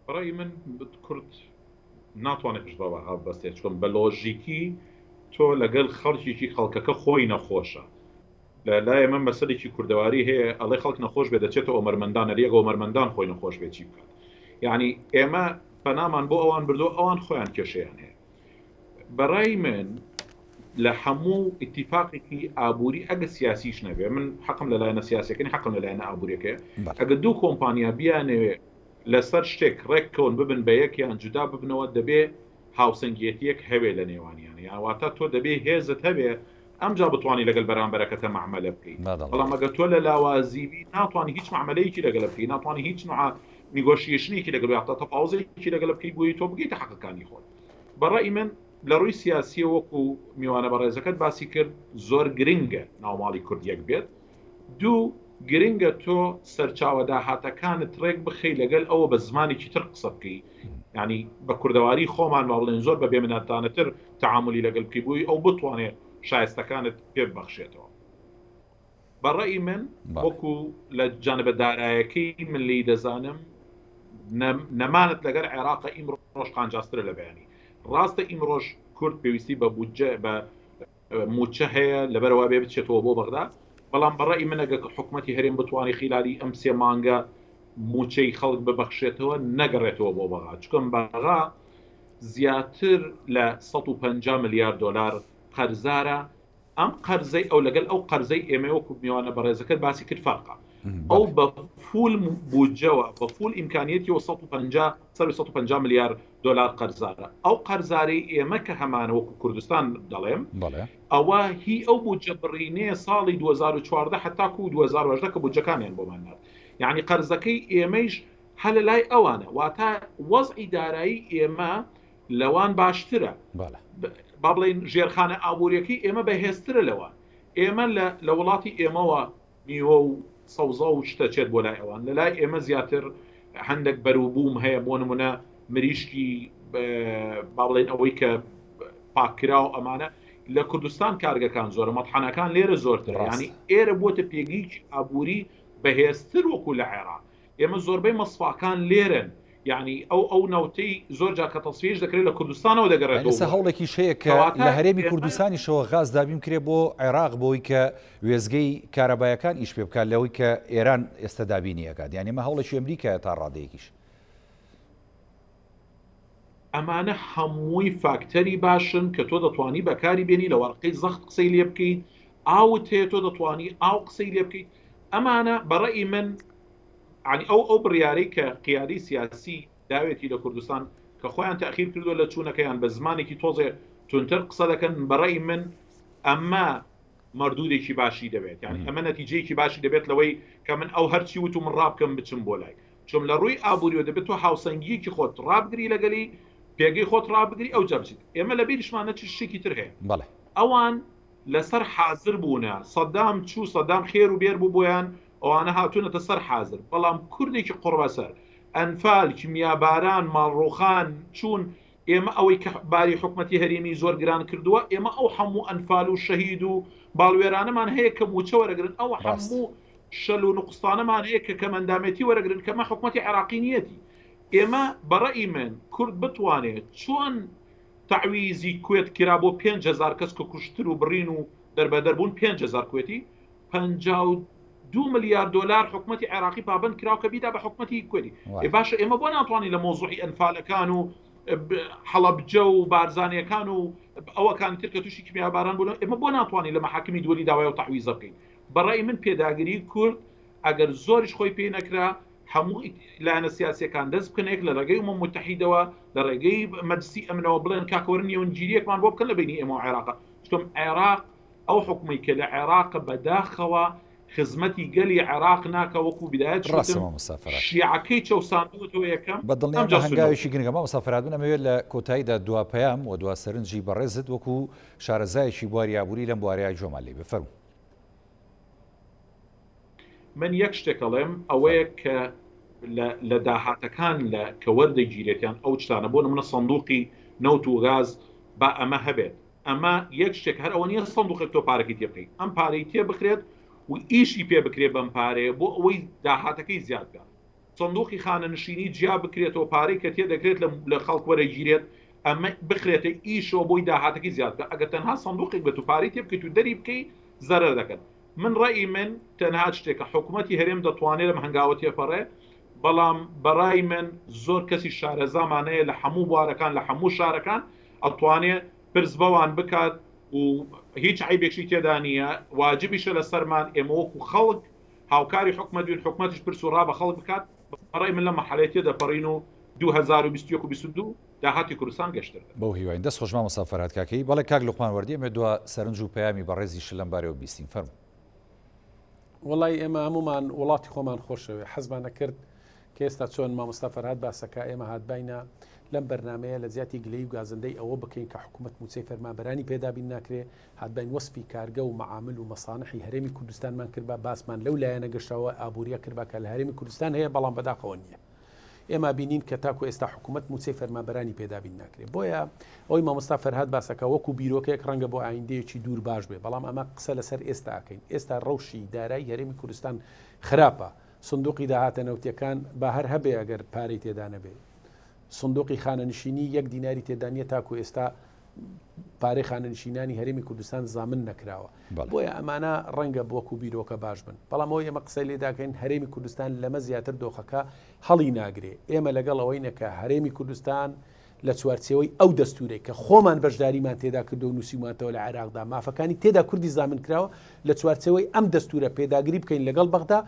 بەڕای من کورد ناتوانێت پشت بە بەغا ببەستێت چون بە لۆژیکی تۆ لەگەل خەڵکێکی خەڵکەکە خۆی نەخۆشە لە لای ئێمە مەسەلێکی کوردەواری هەیە ئەڵێ خەڵک نەخۆش بێ دەچێتە ئۆمەرمەندان ئەری ئەگە ئۆمەرمەندان خۆی نەخۆش بێ چی بکات یعنی ئێمە پەنامان بۆ ئەوان بردو ئەوان خۆیان کێشەیان هەیە بەڕای من لە هەموو ئیتیفاقێکی ئابووری ئەگە سیاسیش نەبێ من حەقم لە لایەنە سیاسەکەنی حەقم لە لایەنە ئابووریەکەیە ئەگە دوو کۆمپانیا بیانەوێ لەسەر شتێک ڕێک کەون ببن بە یەک یان جودا ببنەوە دەبێ هاوسەنگیەتیەک هەبێ لە نێوانیان یان واتە تۆ دەبێ هێزت هەبێ ئەمجا بتوانی لەگەل بەرامبەرەکەتە مەعمەلە بکەی بەڵام ئەگە تۆ لە لاوازی بی ناتوانی هیچ مەعمەلەیەکی لەگەل بکەی ناتوانی هیچ نوعە نیگۆشیشنێکی لەگەل یاخدا تەفاوزێکی لەگەل بکەی بۆی تۆ بگەیتە حەقەکانی خۆت بە ڕەئی من لە ڕووی سیاسیەوە وەکو میوانە بەڕێزەکەت باسی کرد زۆر گرنگە ناوماڵی کورد یەک بێت دوو گرنگە تۆ سەرچاوە داهاتەکانت ڕێک بخەی لەگەل ئەوە بە زمانێکی تر قسە بکەی یعنی بە کوردەواری خۆمان با بڵێن زۆر بە بێمنەتانەتر تەعاملی لەگەل بکەی بۆی ئەو بتوانێ شایستەکانت پێ ببەخشێتەوە. بە ڕەئی من وەکو لە جانبە دارایەکەی من لێی دەزانم نەمانت لەگەر عێراقە ئیمڕۆژ قانجازترە لە بەیانی. ڕاستە ئیمڕۆژ کورد پێویستی بە بودجە بە موچە هەیە لەبەرئەوە بێ بچێتەوە بۆ بەغدا، بەڵام بە ڕەئی من ئەگەر حکومەتی هەرێم بتوانێ خیلالی ئەم سێ مانگە موچەی خەڵک ببەخشێتەوە نەگەڕێتەوە بۆ بەغا، چونکە بەغا زیاتر لە 150 ملیار دۆلار قەرزارە، ئەم قەرزەی ئەو لەگەل ئەو قەرزەی ئێمەی وەکو میوانە بەڕێزەکەت باسی کرد فەرقە. ئەو بە فول بودجەوە بە فول ئیمکانیەتیەوە 150 سەروی 150 ملیار دۆلار قەرزارە. ئەو قەرزارەی ئێمە کە هەمانە وەکو کوردستان دەڵێم ئەوە هی ئەو بودجە بڕینەیە ساڵی 2014 هەتاکو 2018 کە بودجەکانیان بۆمان نارد. یعنی قەرزەکەی ئێمەیش هەر لە لای ئەوانە. واتە وەزعی دارایی ئێمە لەوان باشترە. با بڵێین ژێرخانە ئابووریەکەی ئێمە بەهێزترە لەوان. ئێمە لە وڵاتی ئێمەوە میوە و سەوزە و شتە چێت بۆ لای ئەوان. لە لای ئێمە زیاتر هەندێک بەروبووم هەیە، بۆ نمونە مریشکی با بڵێن ئەوەی کە پاککراو ئەمانە لە کوردستان کارگەکان زۆرە، مەتحەنەکان لێرە زۆرترە. یعنی ئێرە بووەتە پێگەیەکی ئابووری بەهێزتر وەکو لە عێراق. ئێمە زۆربەی مەسفاکان لێرەن یعنی ئەو ئەو نەوتەی زۆر جار کە تەسفیەش دەکرێت لە کوردستانەوە دەگەڕێتەوە ئێستا هەوڵێکیش هەیە کە لە هەرێمی کوردستانیشەوە غاز دابین کرێ بۆ عێراق بۆی کە وێزگەی کارەبایەکان ئیش پێ بکات لەوەی کە ئێران ئێستا دابینی ئەکات یعنی ئەمە هەوڵێکی ئەمریکایە تا ڕادەیەکیش. ئەمانە هەمووی فاکتەری باشن کە تۆ دەتوانی بەکاری بێنی لە وەرقەی زەخت قسەی لێ بکەیت ئاوت هەیە تۆ دەتوانی ئاو قسەی لێ بکەیت ئەمانە بەڕەئی من عنی ئەو ئەو بڕیارەی کە قیادەی سیاسی داوێتی لە کوردستان کە خۆیان تاخیر کردووە لە چوونەکەیان بە زمانێکی تۆزێ تونتر قسە دەکەن بەڕەئی من ئەمە مردودێکی باشی دەبێت یعنی ئەمە نەتیجەیەکی باشی دەبێت لەوەی کە من ئەو هەرچی وت و من ڕابکەم بچم بۆ لای چۆم لە ڕووی ئابووریەوە دەبێت تۆ هاوسەنگیەکی خۆت ڕابگری لەگەلی پێگەی خۆت ڕابگری ئەو جا بچیت ئێمە لە بیریشمان نەچێت شتێکی تر هەیە بەڵێ. ئەوان لەسەر حازر بوونە سەدام چوو سەدام خێر و بێر بوو بۆیان ئەوانە هاتوونەتە سەر حازر بەڵام کوردێکی قوڕبەسەر ئەنفال کیمیاباران ماڵڕوخان چوون ئێمە ئەوەی کە باری حکومەتی هەرێمی زۆر گران کردووە ئێمە ئەو هەموو ئەنفال و شەهید و باڵوێرانەمان هەیە کە مووچە وەرەگرن ئەو هەموو شەل و نوقستانەمان هەیە کە کەمئەندامێتی وەرەگرن کەمە حکومەتی عێراقی نیەتی ئێمە بەڕەئی من کورد بتوانێت چۆن تەعویزی کوێت کرا بۆ 5000 کەس کە کوشتر و بڕین و دەربەدەر بوون 5000 کوێتی 52 ملیار دۆلار حکومەتی عێراقی پابند کراو کە بیدا بە حکومەتی کوێتی ئێ باشە ئێمە بۆ ناتوانین لە مۆزوعی ئەنفالەکان و حەڵەبجە و بارزانیەکان و ئەوەکانی تر کە تووشی کیمیاباران بوون ئێمە بۆ ناتوانین لە مەحاکمی دووەلی داوای و تەعویزە بکەین بەڕای من پێداگری کورد ئەگەر زۆریش خۆی پێ نەکرا هەموو لایەنە سیاسیەکان دەست بکەنێک لە ڕێگەی ئومەم متحیدەوە لە ڕێگەی مەجلسی ئەمنەوە بڵێن کاکە وەرن نێوەندگیریەکمان بۆ بکەن لە بینی ئێمە و عێراق چونکە عێراق. ئەو حکومەی کە لە عێراقە بەداخەوە خزمەتی گەلی عێراق ناکا وەکو بیدایەت ڕاستە شتم مامۆستا فەرهاد. شیعەکەی چەوساندووەتەوە یەکەم بە دڵنیام ئەمجا ئەمە سوننە هەنگاوێکی گرنگە مامۆستا فەرهاد من ئەمەوێت لە کۆتاییدا دوا پەیام و دوا سەرنجی بەڕێزت وەکو شارەزایەکی بواری ئابووری لەم بوارەیا گوێمان لێ بێ فەرموو. من یەک شتێک ئەڵێم ئەوەیە فەرموو. کە لە لە داهاتەکان لە کە وەردەگیرێت یان ئەو شتانە بۆ نمونە سندوقی نەوت و غاز با ئەمە هەبێت ئەمە یەک شتێک هەر ئەوە نییە سندوقێک تۆ پارەکەی تێ بخەی ئەم پارەی تێ بخرێت و ئیشی پێ بکرێ بەم پارەیە بۆ ئەوەی داهاتەکەی زیاد بکات سندوقی خانەنشینی جیا بکرێتەوە پارەی کە تێ دەکرێت لە خەڵک وەرەگیرێت ئەمە بخرێتە ئیشەوە بۆی داهاتەکەی زیاد بکات ئەگەر تەنها سندوقێک بێت و پارەی تێ بکەیت و دەری بکەی زەرەر دەکەن من ڕەئی من تەنها شتێکە حکومەتی هەرێم دەتوانێت لەم هەنگاوە تێپەڕێ بەڵام بەڕای من زۆر کەسی شارەزامان هەیە لە هەموو بوارەکان لە هەموو شارەکان ئەتوانێ پرس بەوان بکات و هیچ عیبێکشی تێدا نییە واجبیشە لەسەرمان ئێمە وەکو خەڵک هاوکاری حکومەت بین حکومەتیش پرس و ڕا بە خەڵک بکات بەڕای من لەم مەحەلەیە تێدەپەڕین و 2021 و 22 داهاتی کوردستان گەشتر دەبێت. بەو هیواین. دەست خۆش مامۆستا فەرهاد کاکەیی. بەڵێ کاک لوقمان وەردی ئەمەوێت دوا سەرنج و پەیامی بەڕێزیشت لەم بارەیەوە بیستین. فەرموو. وەڵای ئێمە هەموومان وڵاتی خۆمان خۆشەوێ حەزمان ئەکرد کە ئێستا چۆن مامۆستا فەرهاد باسەکا ئێمە هاتباینە لەم بەرنامەیە لە جیاتی گلەیی و گازندەی ئەوە بکەین کە حکوومەت مووچەی فەرمانبەرانی پێ دابین ناکرێ هاتباین وەسفی کارگە و مەعامل و مەسانحی هەرێمی کوردستانمان کردبا باسمان لەو لایەنە گەشاوە ئابووریە کردبا کە لە هەرێمی کوردستان هەیە بەڵام بەداخەوە نییە. ئێمە بینین کە تاکو ئێستا حکوومەت مووچەی فەرمانبەرانی پێ دابین ناکرێ بۆیە ئەوەی مامۆستا فەرهاد باسەکە وەکو بیرۆکەیەک ڕەنگە بۆ ئایندەیەکی دوور باش بێ بەڵام ئەمە قسە لەسەر ئێستا ئەکەین ئێستا ڕەوشی دارایی هەرێمی کوردستان خراپە سندوقی داهاتە نەوتیەکان با هەر هەبێ ئەگەر پارەی تێدا نەبێ سندوقی خانەنشینی یەک دیناری تێدا نییە تاکو ئێستا پارەی خانەنشینانی هەرێمی کوردستان زامن نەکراوە بۆیە ئەمانە ڕەنگە وەکو بیرۆکە باش بن بەڵام ئەوەی ئێمە قسەی لێداکەین هەرێمی کوردستان لەمە زیاتر دۆخەکە هەڵی ناگرێ ئێمە لەگەڵ ئەوەی نەکە هەرێمی کوردستان لە چوارچێوەی ئەو دەستورێک کە خۆمان بەشداریمان تێدا کردو و نووسیمانتەوە لە عێراقدا مافەکانی تێدا کوردی زامن کراوە لە چوارچێوەی ئەم دەستورە پێداگری بکەین لەگەڵ بەغدا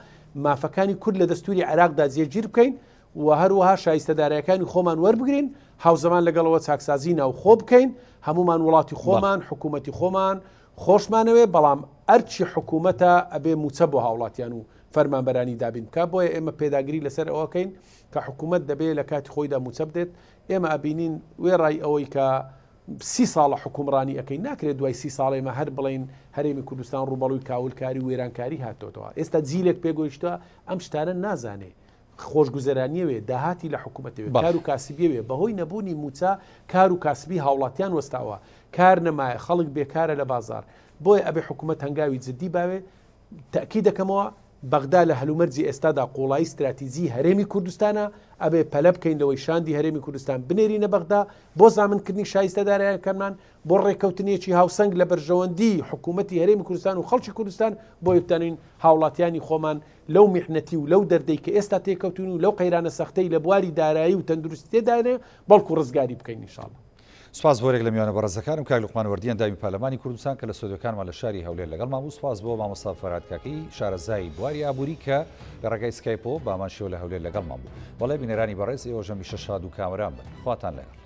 مافەکانی کورد لە دەستوری عێراقدا جێگیر بکەین و هەروەها شایستە دارایەکانی خۆمان وەربگرین، هاوزەمان لەگەڵ ئەوە چاکسازی ناوخۆ بکەین، هەموومان وڵاتی خۆمان، حکوومەتی خۆمان خۆشمانەوێ، بەڵام ئەرکی حکوومەتە ئەبێ مووچە بۆ هاوڵاتیان و فەرمانبەرانی دابین بکا، بۆیە ئێمە پێداگری لەسەر ئەوە کەین کە حکوومەت دەبێ لە کاتی خۆیدا مووچە بدێت، ئێمە ئەبینین وێڕای ئەوەی کە سی ساڵە حوکمڕانی ئەکەین ناکرێت دوای سی ساڵ ئێمە هەر بڵێین هەرێمی کوردستان ڕووبەڕووی کاولکاری و وێرانکاری هاتۆتەوە، ئێستا جیلێک پێگۆیشتووە ئەم شتانە نازانێ، خۆشگوزەرانیەوێ، داهاتی لە حکومەتەوێ، کار و کاسبیەوێ، بەهۆی نەبوونی مووچە کار و کاسبی هاوڵاتیان وەستاوە، کار نەمایە، خەڵک بێکارە لە بازاڕ، بۆیە ئەبێ حکومەت هەنگاوی جدی باوێ، تەئکید دەکەمەوە بەغدا لە هەلومەرجی ئێستادا قوڵایی ستراتیجی هەرێمی کوردستانە، ئەبێ پەلە بکەین لەوەی شاندی هەرێمی کوردستان بنێرینە بەغدا بۆ زامنکردنی شایستە دارایەکانمان، بۆ ڕێککەوتنێکی هاوسەنگ لە بەرژەوەندی حکوومەتی هەرێمی کوردستان و خەڵکی کوردستان بۆی بتوانین هاوڵاتیانی خۆمان لەو میحنەتی و لەو دەردەی کە ئێستا تێکەوتوون و لەو قەیرانە سەختەی لە بواری دارایی و تەندروستی تێدایە بەڵکو ڕزگاری بکەین ان شاء اللە. سوپاس بۆ یەک لە میوانە بەڕێزەکانم کاک لوقمان وەردی ئەندامی پەرلەمانی کوردستان کە لە ستۆدیۆکانمان لە شاری هەولێر لەگەڵمان بوو، سوپاس بۆ مامۆستا فەرهاد کاکەیی شارەزای بواری ئابووری کە لە ڕێگای سکایپەوە بە هەمان شێوە لە هەولێر لەگەڵمان بوو. بەڵێ بینەرانی بەڕێز ئێوەش هەمیشە شاد و کامەران بن. خواتان لەگەڵ.